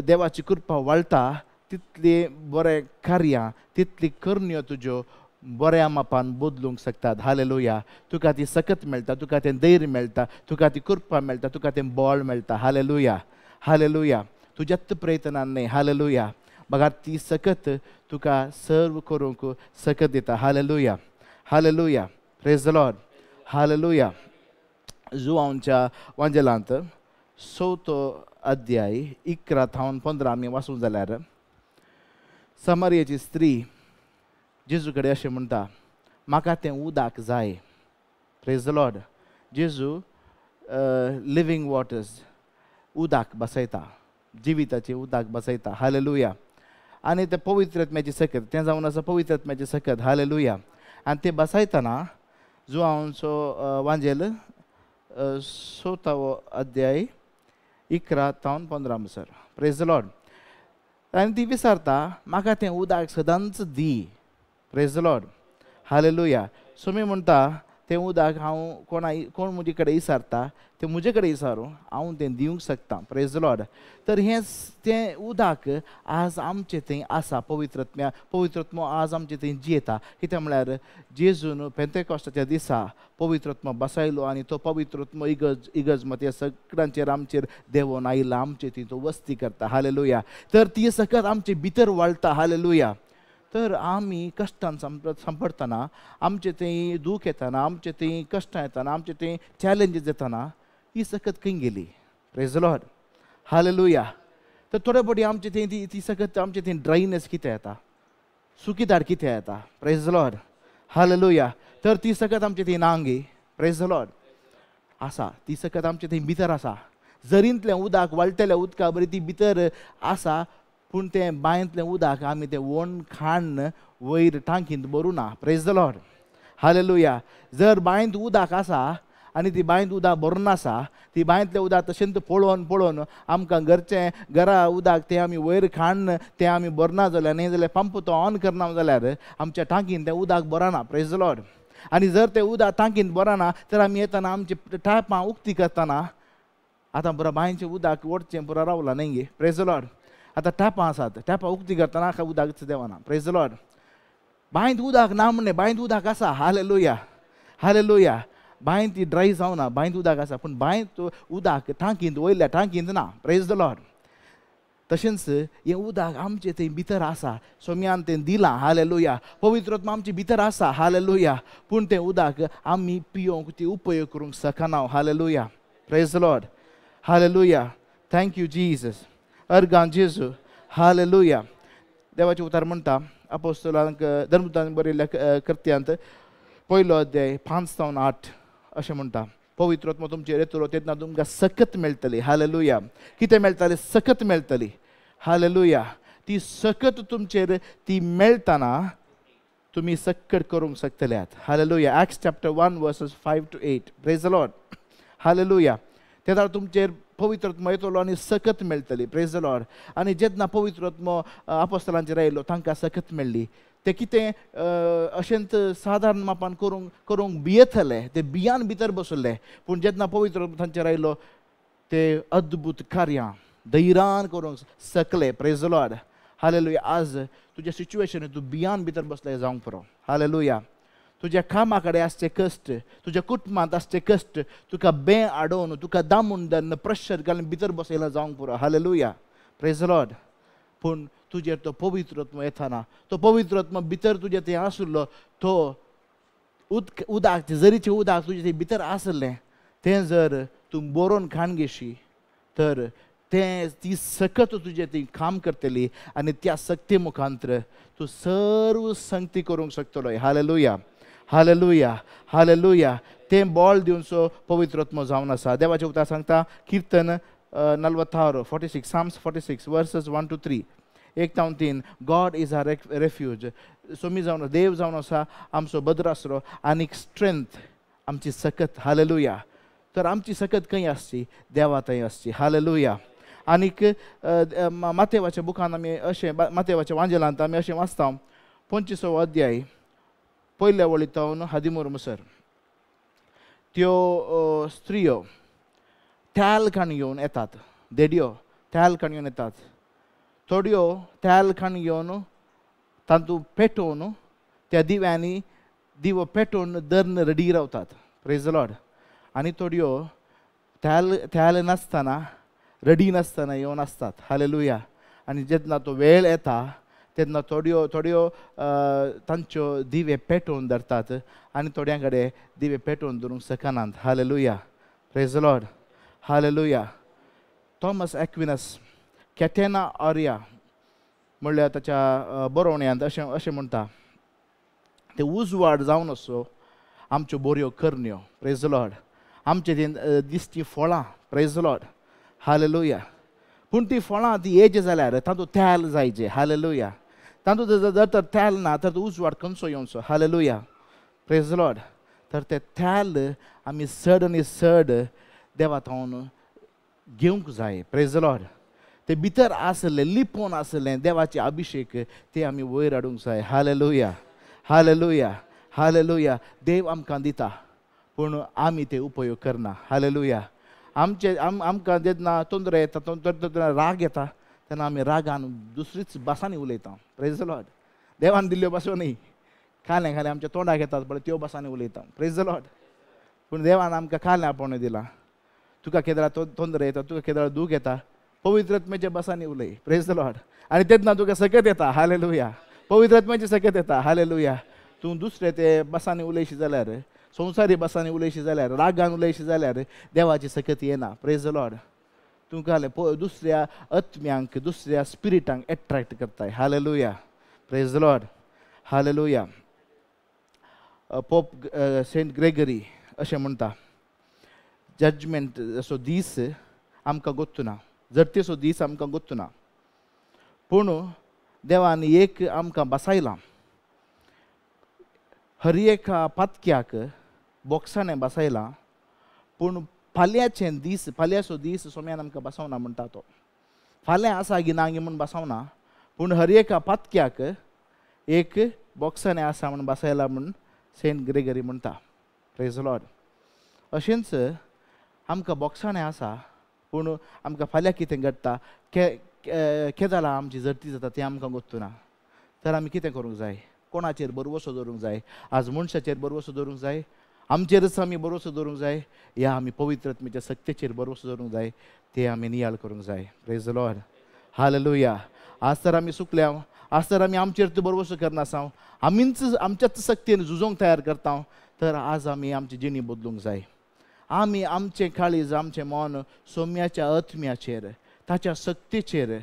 देवाची कृपा वाळटा, तितली बरें कार्यां, तितली करण्यो तुज्यो बऱ्या मापान बदलूंक शकतात. हालेलुया. तुका ती सकत मेळटा, तुका तें धैर्य मेळटा, तुका ती कृपा मेळटा, तुका तें बळ मेळटा. Hallelujah, hallelujah. तुज्याच प्रयत्नान न्हय, हालेलुया, बघा ती सकत तुका सर्व करूंक सकत दिता. Hallelujah, hallelujah. Praise the Lord, hallelujah. जुवांच्या वांजेलांत 4 अध्याय 11 थावन 15 आमी वाचूंक जाल्यार समारियाची स्त्री जेजू कडेन अशें म्हणटा, म्हाका तें उदक जाय. Praise the Lord. जेजू लिवींग वॉटर्स उदक बसयता, जिविताचें उदक बसयता. हालेलुया. आनी तें पवित्र आत्म्याची सकत, तें जावन आसा पवित्र आत्म्याची सकत. हालेलुया. आनी तें बसयतना जुवांचो वांजेल 4 अध्याय 11 थावन 15 sir. Praise the Lord. आनी ती विचारता, म्हाका तें उदक सदांच दी. Praise the Lord, hallelujah. स्वामी म्हणटा, तें उदक हांव कोण म्हजे कडेन विचारता तें म्हजे कडेन विचारूं, हांव तें दिवंक शकता. Praise the Lord. तर हें तें उदक आज आमचें थंय आसा, पवित्र आत्म्या, पवित्र आत्मो आज आमचें थंय जियेता. कितें म्हळ्यार जेजून पेंतेकोस्ताच्या दिसा पवित्र आत्मो बसायलो आनी तो पवित्र आत्मो इगर्ज मत सगळ्यांचेर आमचेर देंवोन आयला, आमचे थंय तो वस्ती करता. हालेलुया. तर ती सकत आमचे भितर वाळटा. हालेलुया. तर आमी कश्टान सांपडटना, आमचे थंय दूख येताना, आमचे थंय कश्टां येताना, आमचे थंय चॅलेंजीस येताना, ही सकत खंय गेली? Praise the Lord, hallelujah. तर थोडे फावटी आमचे थंय ती सकत आमचे थंय ड्रायनेस कितें येता, सुकीदार कितें येता. प्रेज the Lord, hallelujah. तर ती सकत आमचे थंय नांगी. प्रेज the Lord आसा, ती सकत आमचे थंय भितर आसा. जरींतलें उदक वाळटेल्या उदका बरी ती भितर आसा, पूण तें बांयंतलें उदक आमी तें वण खाण वयर टांकींत भरूं ना. Praise the Lord, hallelujah. जर बांयंत उदक आसा आनी ती बांयंत उदक भरून आसा, ती बांयंतलें उदक तशेंच पळोवन पळोवन आमकां घरचें घरा उदक तें आमी वयर खाण तें आमी भरना जाल्यार, न्ही जाल्यार पंप तो ऑन करना जाल्यार आमच्या टांकीन तें उदक भरना. Praise the Lord. आनी जर तें उदक टांकीन भरना तर आमी येतना आमची टापां उक्ती करतना आतां पुरा बांयचें उदक ओडचें पुरा रावलां न्ही गे. Praise the Lord. आतां टॅपां आसात, टॅपां उक्ती करतना उदक देवना. Praise the Lord. बांयंत उदक ना म्हणलें, बांयंत उदक आसा. Hallelujah, hallelujah. बांयंत ती ड्राय जावना, बांयंत उदक आसा, पूण बांयंत उदक टांकींत वयल्या टांकींत ना. Praise the Lord. तशेंच हें उदक आमचें थंय भितर आसा, सोम्यान तें दिलां. हालेलुया. पवित्र आत्मा आमचे भितर आसा. हालेलुया. पूण तें उदक आमी पियोंक ती उपयोग करूंक शकना. Hallelujah. Praise the Lord, hallelujah. Thank you Jesus. अर्गां जेजू. हालेलुया. देवाचें उतार म्हणटा अपोस्तलांक धर्मदूतान बरयल्ल्या कृत्यांत 1 अध्याय 5 थावन 8 अशें म्हणटा, पवित्र आत्मो तुमचेर येतलो तेन्ना तुमकां सकत मेळटली. हालेलुया. कितें मेळटलें? सकत मेळटली. हालेलुया. ती सकत तुमचेर ती मेळटना तुमी सक्कड करूंक शकतल्यात. Hallelujah. Acts chapter 1 verses 5 to 8. Praise the Lord, hallelujah. तेन्ना तुमचेर पवित्र आत्मो येतलो आनी सकत मेळटली. Praise the Lord. आनी जेन्ना पवित्र आत्मो अपोस्तलांचेर आयलो तांकां सकत मेळ्ळी. ते कितें अशेंच सादारण मापान करूंक करूंक भियेतले, ते भियान भितर बसले, पूण जेन्ना पवित्र आत्मो तांचेर आयलो ते अद्भुत कार्यां धैर्यान करूंक शकले. Praise the Lord, hallelujah. आज तुज्या सिच्युएशन तूं भियान भितर बसले जावंक पुरो. हालेलुया. तुज्या कामा कडेन आसचे कश्ट, तुज्या कुटुंबांत आसचे कश्ट तुका बें आडोवन तुका दामून धरून प्रेशर घालून भितर बसयला जावंक पुरो. हालेलुया. Praise the Lord. पूण तुजेर तो पवित्र आत्मो येताना, तो पवित्र आत्मो भितर तुजे थंय आशिल्लो तो उदक उदक जरीचें उदक तुजें तें भितर आसलें तें जर तूं बरोवन खाण घेशी तर तें ती सकत तुजें ती काम करतली आनी त्या सक्ती मुखांतर तूं सर्व संगती करूंक शकतलो. Hallelujah, hallelujah, hallelujah. तें बळ दिवचो पवित्र आत्मो जावन आसा. देवाचें उतर सांगता किर्तन 46, 46, Psalms 46 verses 1 to 3, 1 to 3. God is our refuge. Somi जावन देव जावन आसा आमचो भद्रासरो आनीक स्ट्रेंथ, आमची सकत. हालेलुया. तर आमची सकत खंय आसची? देवा थंय आसची. हालेलुया. आनीक मातेवाच्या बुकान आमी अशें, मातेवाच्या वांजेलांत आमी अशें वाचता 25वो अध्याय पयल्या वळींत हादिमोर मुसर त्यो स्त्रियो त्याल खाण घेवन येतात, देडयो त्याल खाण घेवन येतात, थोड्यो त्याल खाण घेवन तातूंत पेटोवन त्या दिव्यांनी दिवो पेटोवन दर्न रेडी रावतात. Praise the Lord. आनी थोड्यो त्याल त्याल नासतना रेडी नासतना येवन आसतात. हालेलुया. आनी जेन्ना तो वेळ येता तेन्ना थोड्यो थोड्यो तांच्यो दिवे पेटोवन धरतात आनी थोड्यां कडेन दिवे पेटोवन धरूंक शकनात. Hallelujah. Praise the Lord. Hallelujah. Thomas Aquinas Catena Aurea म्हणल्यार ताच्या बरोवण्यांत अशें अशें म्हणटा, ते उजवाड जावन असो आमच्यो बऱ्यो करण्यो. प्रेज the Lord. आमचे ती दिसची फळां. Praise the Lord. Hallelujah. पूण ती फळां ती येजे जाल्यार तातूंत तेल जायचे. हालेलुया. तातूंत जर तर तेल ना तर उजवाड खंयचो येवचो? हालेलुया. Praise the Lord. तर ते तेल आमी चड आनी चड देवा थावन घेवंक जाय. Praise the Lord. ते भितर आसलें लिपोवन आसलें देवाचे अभिशेक ते आमी वयर हाडूंक जाय. हालेलुया. हालेलुया. हालेलुया. देव आमकां दिता पूण आमी ते उपयोग करना. हालेलुया. आमचे आमकां जेन्ना तोंदरे येता, तेन्ना राग येता तेन्ना आमी रागान दुसरीच भासांनी उलयता. Praise the Lord. देवान दिल्ल्यो भासो न्ही, खालें खालें आमच्या तोंडाक येतात पळय त्यो भासांनी उलयता. Praise the Lord. पूण देवान आमकां खालें आपोवणें दिलां. तुका केदळा तोंदरे येता, तुका केदळा दूख येता, पवित्र आत्म्याच्या भासांनी उलय. Praise the Lord. आनी तेन्ना तुका सकत येता. हालेलुया. पवित्र आत्म्याची सकत येता. हालेलुया. तूं दुसरे ते भासांनी उलयशी जाल्यार, संवसारी भासांनी उलयशी जाल्यार, रागान उलयशी जाल्यार देवाची सकत येना. Praise the Lord. तूं घालें दुसऱ्या आत्म्यांक, दुसऱ्या स्पिरिटांक एट्रॅक्ट करताय. Hallelujah. Praise the Lord. Hallelujah. Pope Saint Gregory अशें म्हणटा, जजमेंट असो दीस आमकां गोत्तुना, जरतेचो दीस आमकां गोत्तुना, पूण देवान एक आमकां बसायलां. हर एका पातक्याक बॉक्साणें बसायलां, पूण फाल्यांचे दीस, फाल्यांचो दीस सोम्यान आमकां बसवना म्हणटा तो. फाल्यां आसा गी ना गी म्हूण बसवना, पूण हर एका पातक्याक एक बॉक्साणें आसा म्हूण बसायलां म्हूण सेंट ग्रेगरी म्हणटा. Praise the Lord. अशेंच आमकां बॉक्साणें आसा, पूण आमकां फाल्यां कितें घडटा, केदाळा आमची जरती जाता तें आमकां गोत्तुना. तर आमी कितें करूंक जाय? कोणाचेर भरवसो दवरूंक जाय? आज मनशाचेर भरवसो दवरूंक जाय? आमचेरच आमी भरवसो दवरूंक जाय? या आमी पवित्र आत्म्याच्या सक्तेचेर भरवसो दवरूंक जाय? ते आमी नियाळ करूंक जाय. Praise the Lord. हालेलुया. आज तर आमी सुकल्या, आज तर आमी आमचेर तूं भरवसो करनासांव, आमीच आमच्याच सक्तेन झुजोंक तयार करता. तर आज आमी आमची जिणी बदलूंक जाय. आमी आमचें काळीज, आमचें मन सोम्याच्या आत्म्याचेर, ताच्या सक्तेचेर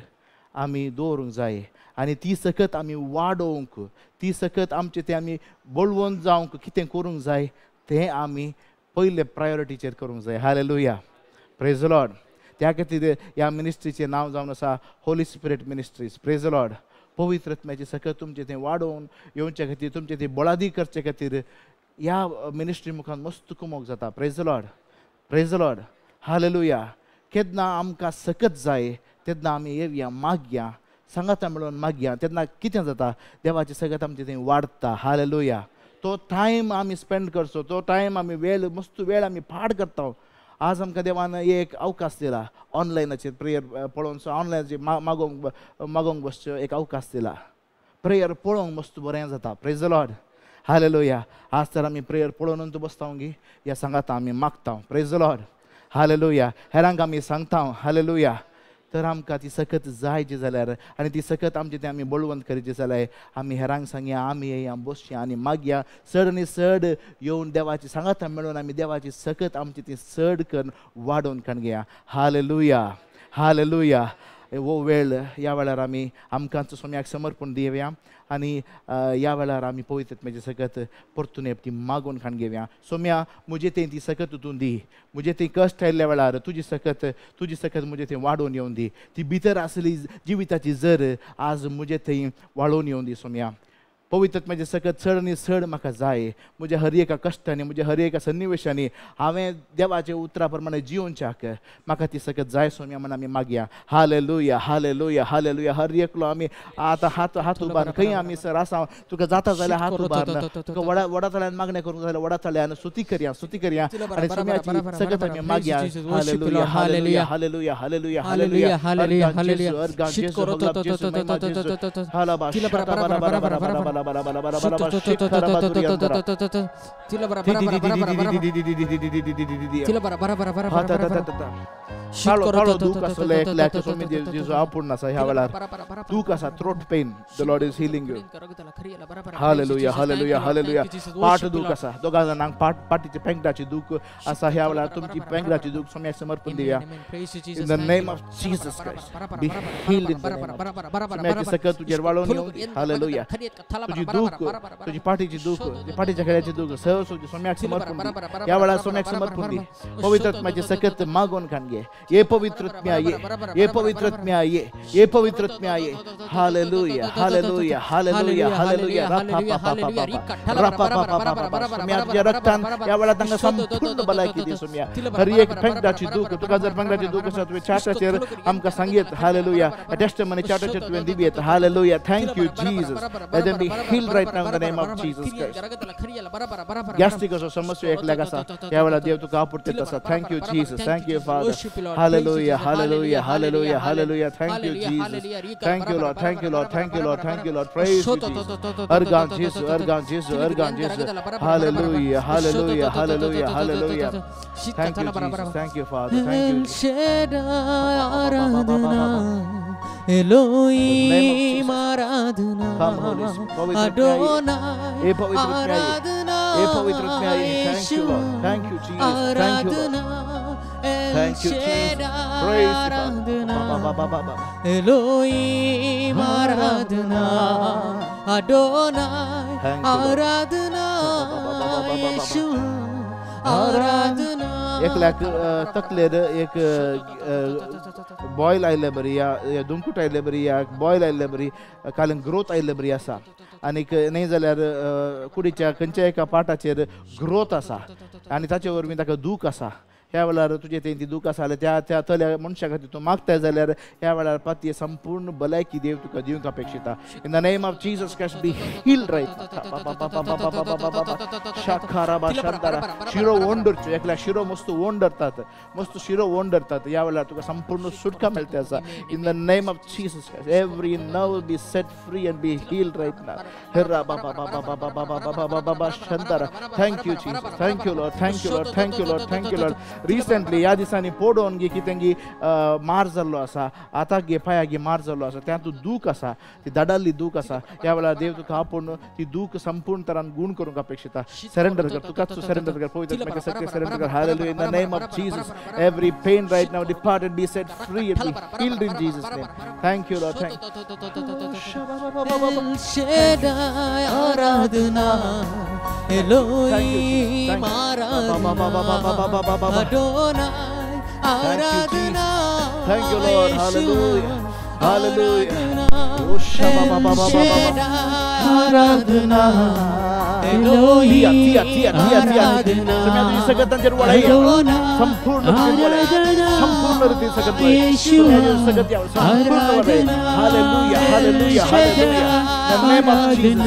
आमी दवरूंक जाय आनी ती सकत आमी वाडोवंक, ती सकत आमचें तें आमी बळवंत जावंक कितें करूंक जाय तें आमी पयले प्रायोरिटीचेर करूंक जाय. हालेलुया. Praise the Lord. त्या खातीर ह्या मिनिस्ट्रीचें नांव जावन आसा Holy Spirit Ministries. Praise the Lord. पवित्र आत्म्याची सकत तुमचें तें वाडोवन येवचे खातीर, तुमचें तें बळादी करचे खातीर ह्या मिनिस्ट्री मुखार मस्त कुमोक जाता. Praise the Lord. Praise the Lord. Hallelujah. केन्ना आमकां सकत जाय तेन्ना आमी येवया, मागया, सांगाता मेळोवन मागया, तेन्ना कितें जाता? देवाची सकत आमचें थंय वाडटा. हालेलुया. तो टायम आमी स्पेंड करचो, तो टायम आमी वेळ, मस्त वेळ आमी पाड करता. आज आमकां देवान एक अवकाश दिला, ऑनलायनाचेर प्रेयर पळोवन, ऑनलायनाचेर मागोवंक मागोवंक बसच्यो एक अवकाश दिला. प्रेयर पळोवंक मस्त बरें जाता. Praise the Lord. हालेलुया. आज तर आमी प्रेयर पळोवन बसता गी, ह्या सांगाता आमी मागता. Praise the Lord. हालेलुया. हेरांक आमी सांगता. हालेलुया. तर आमकां ती सकत जाय जी जाल्यार आनी ती सकत आमची ती आमी बळवंत करीची जाल्यार आमी हेरांक सांगया, आमी येया बसया आनी मागया, चड आनी चड येवन देवाची सांगाता मेळून आमी देवाची सकत आमची ती चड करून वाडोवन काण घेया. Hallelujah, hallelujah. हो वेळ ह्या वेळार आमी आमकां सोम्याक समर्पण दिवया आनी ह्या वेळार आमी पवित्र आत्म्याची सकत परतून ती मागून खाण घेवया. सोम्या म्हजे थंय ती सकत तूं दी, म्हजे थंय कश्ट आयिल्ल्या वेळार तुजी सकत, तुजी सकत म्हजे थंय वाडोवन येवन दी. ती भितर आसली जिविताची जर आज म्हजे थंय वाडोवन येवन दी सोम्या. पवित्र आत्म्याची सकत चड आनी चड म्हाका जाय. म्हज्या हर एका कश्टांनी, म्हज्या हर एका सन्निवेशांनी हांवें देवाच्या उतरा प्रमाणे जियोवच्याक म्हाका ती सकत जाय सोम्या म्हण आमी मागया. Hallelujah, hallelujah, hallelujah. हर एकलो आमी आतां हात हात उबार खंय आमी सर आसा, तुका जाता जाल्यार हात उबार, तुका वडा वडा तळ्यान मागणें करूंक जाल्यार वडा तळ्यान स्तुती करया, स्तुती करया आनी सोम्याची सकत आमी मागया. Hallelujah, hallelujah, hallelujah, hallelujah, hallelujah, hallelujah. दूख आसा, throat pain, the Lord is healing you. Hallelujah, hallelujah, hallelujah. पाठ दूख आसा, दोगा जाणांक पाठ पाठीचे पेंगडाची दूख आसा, ह्या वेळार तुमची पेंगडाची दूख सोम्याक समर्पण दिवया. In the name of Jesus Christ be healed in the name of सोम्याची सकत तुजेर वाळोवन येवं. हालेलुया. तुजी दूख, तुजी पाठीची दूख, पाठीच्या खेळाची दूख सहज तुजी सोम्याक समर्पण दी. ह्या वेळार सोम्याक समर्पण दी. पवित्र आत्म्याची सकत मागून खाण घे. ये पवित्र आत्म्या ये, ये पवित्र आत्म्या ये, ये पवित्र आत्म्या ये. Hallelujah, hallelujah, hallelujah, hallelujah. रपा पा पा पा पा. सोम्या तुज्या रक्तान ह्या वेळार तांकां संपूर्ण भलायकी दी सोम्या. हर एक पेंगडाची दूख, तुका जर पेंगडाची दूख आसा तुवें चार्टाचेर आमकां सांगयत. हालेलुया. टेस्टमनी चार्टाचेर तुवें दिवयेत. Hallelujah. Thank you Jesus. Let them be healed right now in the name of Jesus Christ. Gastric असो समस्या एकल्याक आसा, ह्या वेळार देव तुका आपुर्तेत आसा. Thank you Jesus, thank you Father. Hallelujah, hallelujah, hallelujah, hallelujah. Thank you Jesus, thank you Lord, thank you Lord, thank you Lord, thank you Lord. Praise you Jesus. अर्गान जेसू, अर्गान जेसू, अर्गान जेसू. Hallelujah, hallelujah, hallelujah, hallelujah. Thank you Jesus, thank you Father, thank you. Elohim आराधना, Adonai आराधना, thank you Lord, thank you Jesus, thank you Lord, thank you Jesus. Praise Elohim आराधना, Adonai आराधना, यीशु आराधना. एकल्याक तकलेर एक बॉयल आयिल्ले बरी, या दुमकूट आयिल्ले बरी, या बॉयल आयिल्ले बरी, काल ग्रोथ आयिल्ले बरी आसा. आनीक न्हय जाल्यार कुडीच्या खंयच्या एका पाटाचेर ग्रोथ आसा आनी ताचे वरवीं ताका दूख आसा. ह्या वेळार तुजे थंय ती दूख आसा जाल्यार त्या त्या तल्या मनशा खातीर तूं मागता जाल्यार ह्या वेळार पातये संपूर्ण भलायकी देव तुका दिवंक अपेक्षिता. In the name of Jesus Christ be healed right. शिरो ओंडरच्यो, एकल्या शिरो मस्त ओंडरतात, मस्त शिरो ओंडरतात. ह्या वेळार तुका संपूर्ण सुटका मेळटा आसा. In the name of Jesus Christ every nerve be set free and be healed right now. हेरा बाबा बाबा बाबा बाबा बाबा बाबा शंतारा. Thank you Jesus, thank you Lord, thank you Lord, thank you Lord, thank you Lord. Recently ह्या दिसांनी पडोवन गे कितें मार जाल्लो आसा, आतां गे पांयाक गे मार जाल्लो आसा, त्या तूं दूख आसा, ती दाडाल्ली दूख आसा. ह्या वेळार देव तुका आपूण ती दूख संपूर्ण तरान गूण करूंक अपेक्षिता. सरेंडर कर, तुकाच तूं सरेंडर कर. पवित्र आत्म्याच्या शक्ती सरेंडर कर. Hallelujah. In the name of Jesus every pain right now depart and be set free and be healed in Jesus name. Thank you Lord, thank Shaddai आराधना, एलोहिम आराधना, अडोनाय आराधना. Thank you Lord. Hallelujah, hallelujah. ओ शबा बाबा बाबा बाबा आराधना, Elohim आराधना. तुझी सगळ्यांचेर वळाय, संपूर्ण संपूर्ण रीतीन सगळं सगळं संपूर्ण वळाय. Hallelujah, hallelujah, hallelujah. The name of Jesus,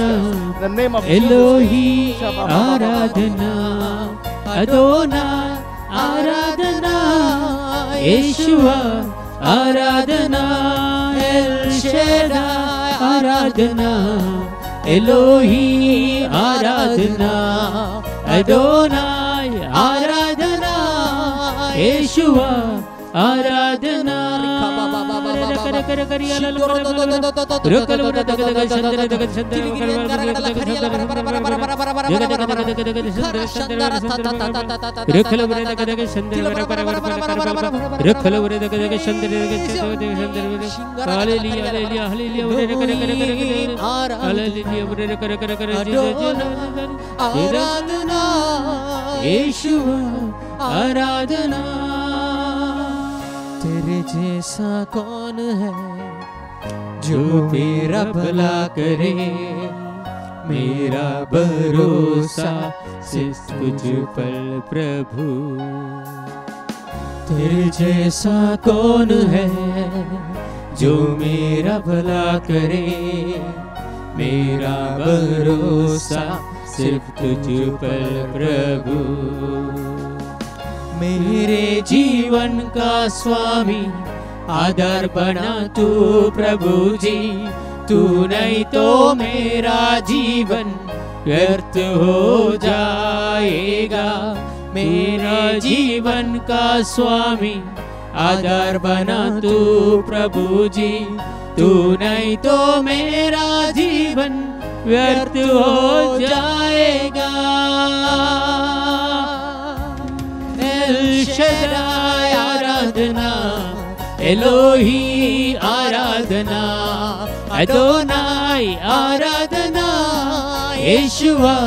the name of Elohim आराधना, अडोनाय आराधना, येशुआ आराधना, एल शदाय आराधना, एलोही आराधना, अडोनाय आराधना, येशुआ आराधना. आराधना येशुआ आराधना। तेरे जैसा कौन है जो मेरा भला करे, मेरा भरोसा सिर्फ तुझ पर प्रभु। तेरे जैसा कौन है जो मेरा भला करे, मेरा भरोसा सिर्फ तुझ पर प्रभु। मेरे जीवन का स्वामी आधार बना तू प्रभु जी, तू नहीं तो मेरा जीवन व्यर्थ हो जाएगा। मेरा जीवन का स्वामी आधार बना तू प्रभु जी, तू नहीं तो मेरा जीवन व्यर्थ हो जाएगा। एल शदाई आराधना, एलोही आराधना, अदोनाई आराधना, येशुआ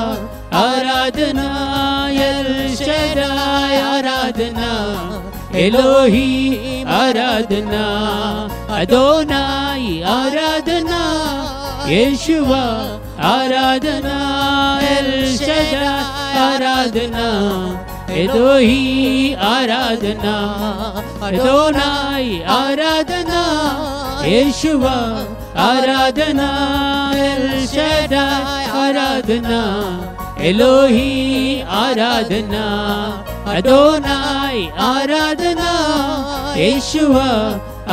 आराधना, एल शदाई आराधना, एलोही आराधना, अदोनाई आराधना, येशुआ आराधना, एल शदाई आराधना, एलोही आराधना, अदोनाई आराधना, येशुआ आराधना, एल शदाई आराधना, एलोही आराधना, अदोनाई आराधना, येशुआ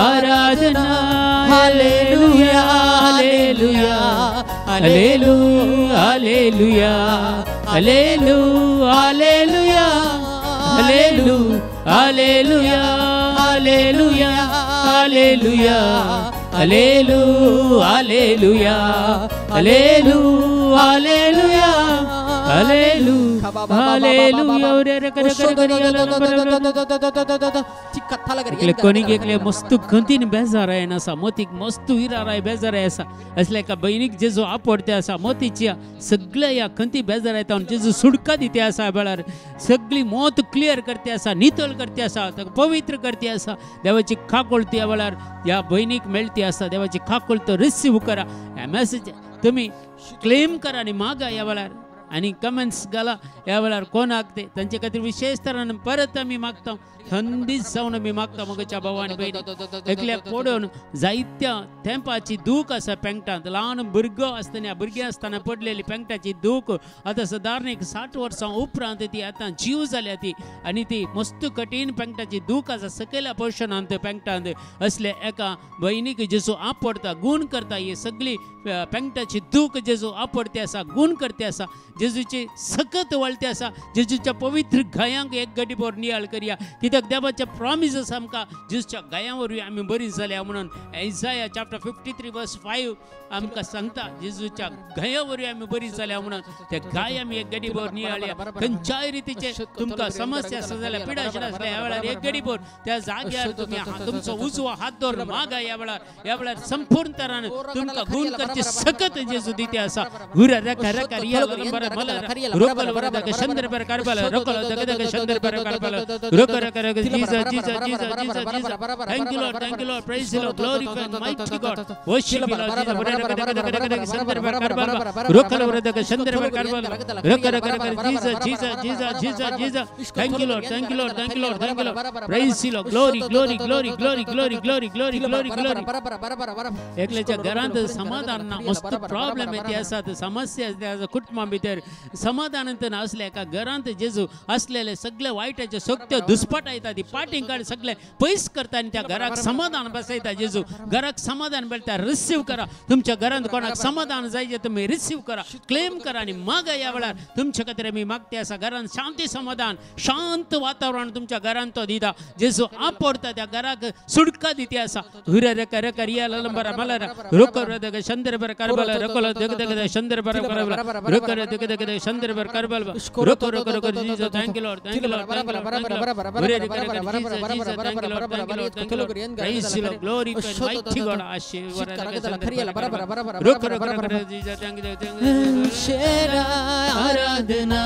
आराधना। Hallelujah hallelujah hallelujah hallelujah hallelujah hallelujah hallelujah hallelujah hallelujah hallelujah hallelujah hallelujah hallelujah hallelujah hallelujah. कोणीक एकले मस्त खंतीन बेजार आयन आसा, मोतीक मस्त विरार बेजार आसा, असले एका भयणीक जेजू आपडते आसा, मोतीच्या सगळ्या ह्या खंती बेजार येता जेजू सुडका दिते आसा, वेळार सगळी मोत क्लियर करते आसा, नितळ करते आसा, ताका पवित्र करते आसा। देवाची खाकोळ त्या वेळार ह्या भयणीक मेळती आसा, देवाची खाकोळ तो रिसीव करा। ह्या मॅसेज तुमी क्लेम करा आनी मागा ह्या वेळार, आनी कमेंट्स घाला ह्या वेळार कोणाक ते तांचे खातीर विशेष तरान परत आमी मागता, थंडीच जावन आमी मागता। म्हज्या भाव आनी भयणी एकल्याक पडोवन जायत्या तेंपाची दूख आसा पेंगटांत, ल्हान भुरगो आसतना भुरगें आसतना पडलेली पेंगटाची दूख आतां सदारण एक 60 वर्सां उपरांत ती आतां जीव जाल्या ती, आनी ती मस्त कठीण पेंगटाची दूख आसा सकयल्या पोर्शनांत पेंगटांत। असले एका भयणीक जेजू आपडता गूण करता, ही सगळी पेंगटाची दूख जेजू आपडते आसा, गूण करते आसा, जेजूची सकत वळते आसा, जेजूच्या पवित्र घायांक एक गडीभर नियाळ करया, कित्याक देवाचे प्रॉमीस आसा आमकां जेजूच्या घायां वरवीं आमी बरी जाल्या म्हणून। इजाया चॅप्टर 53 वर्स 5 आमकां सांगता जेजूच्या घायां वरवीं आमी बरी जाल्या म्हणून। ते घाय आमी एक गडीभर नियाळया, खंयच्याय रितीचे तुमकां समस्या आसा जाल्यार पिडा आसल्या ह्या वेळार एक गडीभर त्या जाग्यार तुमी तुमचो उजवो हात दवरून मागा ह्या वेळार, ह्या वेळार संपूर्ण तरान तुमकां गूण करची सकत जेजू दिते आसा। गुरा रका रका Riya Thank you Lord, thank you Lord, praise the Lord, glorify mighty God, worship you Lord Jesus, Jesus, Jesus, Jesus, Jesus. Thank you Lord, thank you Lord, thank you Lord, thank you Lord, praise the Lord, glory, glory, glory, glory, glory, glory, glory, glory, glory. एकल्याच्या घरांत समाधान ना, मस्त problem येते आसा, समस्या आसा कुटुंबा भितर, भितर समाधानांत आसले एका घरांत जेजू असलेले सगळे वायटाचे सक्त्यो दुस्पाटायता ती पाटींग काड सगळे पयस करता आनी त्या घराक समाधान बसयता जेजू. घराक समाधान मेळटा, रिसीव करा. तुमच्या घरांत कोणाक समाधान जाय जे तुमी रिसीव करा, क्लेम करा आनी मागा. ह्या वेळार तुमच्या खातीर आमी मागते आसा घरांत शांती समाधान शांत वातावरण तुमच्या घरांत तो दिता जेजू. आपडता त्या घराक सुटका दिती आसा. हुरे कर कर या लंबरा मलरा रोकर दग चंद्र बर करबल रकोल दग दग चंद्र बर करबल रोकर दग दग चंद्र बर करबल रोकर रोकर रोकर. Jesus thank you Lord, thank you Lord. हुरे कर कर Jesus thank you Lord, thank you Lord, thank you Lord. Praise you Lord, glory to mighty God. आशीर्वाद रोकर रोकर कर Jesus thank you, thank you. शेरा आराधना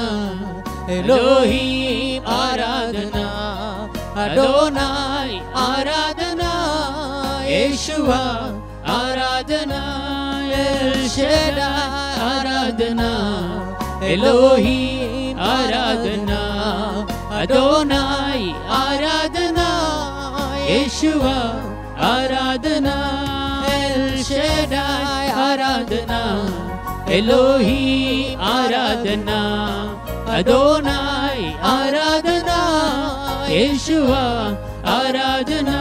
एलोहिम आराधना अडोनाई आराधना Yeshua आराधना एल शेडाई आराधना एलोहिम आराधना अडोनाई आराधना येशुआ आराधना एल शेडाई आराधना एलोहिम आराधना अडोनाई आराधना येशुआ आराधना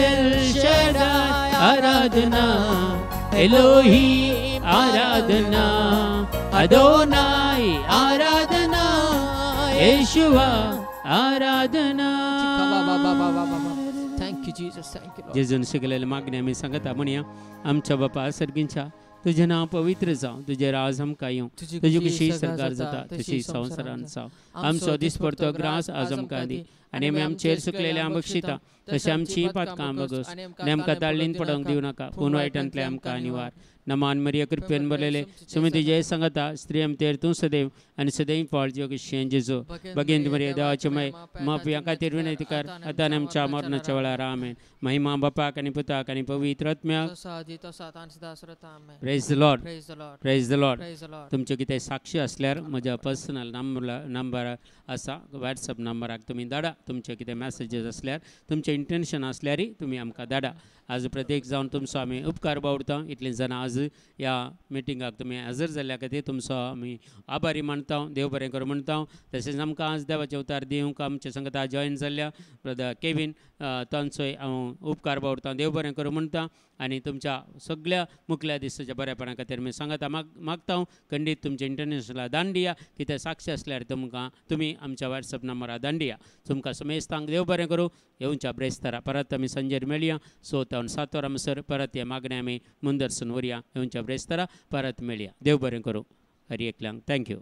एल शेडाई आराधना एलोहिम आराधना अडोनाई आराधना येशुआ आराधना. Thank you Jesus, thank you Lord. जेजून शिकलेले मागणे आमी सांगता म्हणया. आमच्या बापा सर्गींच्या तुझें नांव पवित्र जावं, तुजें राज आमकां येवं, तुजी खुशी सरकार जाता तशी संवसारांत जावं. आमचो दिसपडतो ग्रास आज आमकां दी आनी आमी आमचेर सुकलेले आमकां शिता तशें आमची पातकां बगस आनी आमकां ताळ्ळीन पडोवंक दिवं नाका, पूण वायटांतलें आमकां निवार. नमान मरिया कृपेन भरलेले सुमी तुजें सांगता, स्त्री आमचेर तूं सदैव आनी सदैव फळ जिव जेजू. भगेंत मरिया देवाचे मय माफिया खातीर विनंती कर आतां आमच्या मरणाच्या वेळार. आमेन. महिमा बापाक आनी पुताक आनी पवित्र आत्म्याक. Praise the Lord, praise the Lord. तुमच्यो कितें साक्षी आसल्यार म्हज्या पर्सनल नंबर आसा, वॉट्सएप नंबराक तुमी धाडा. तुमचे कितें मॅसेजीस आसल्यार, तुमचें इंटेन्शन आसल्यारय तुमी आमकां धाडा. आज प्रत्येक जावन तुमचो आमी उपकार बावडता. इतलीं जाणां आज ह्या मिटिंगाक तुमी हजर जाल्ल्या खातीर तुमचो आमी आभारी मानता, देव बरें करूं म्हणटा. तशेंच आमकां आज देवाचें उतार दिवंक आमच्या संगता जॉयन जाल्ल्या ब्रदर केवीन तांचोय हांव उपकार बावडता, देव बरें करूं म्हणटा. आनी तुमच्या सगळ्या मुखल्या दिसाच्या बऱ्यापणा खातीर मी सांगता मागता. खंडीत तुमचें इंटरनॅशनल दान दिया, कितें साक्षी आसल्यार तुमकां तुमी आमच्या वॉट्सएप नंबरार दान दिया. तुमकां समेस्तांक देव बरें करूं. येवच्या ब्रेस्तारा परत आमी सांजेर मेळया. 6 ते 7 वरां म्हणसर परत हे मागणें आमी मुंदरसून व्हरया. येवच्या ब्रेस्तारा परत मेळया. देव बरें करूं हर एकल्यांक. Thank you.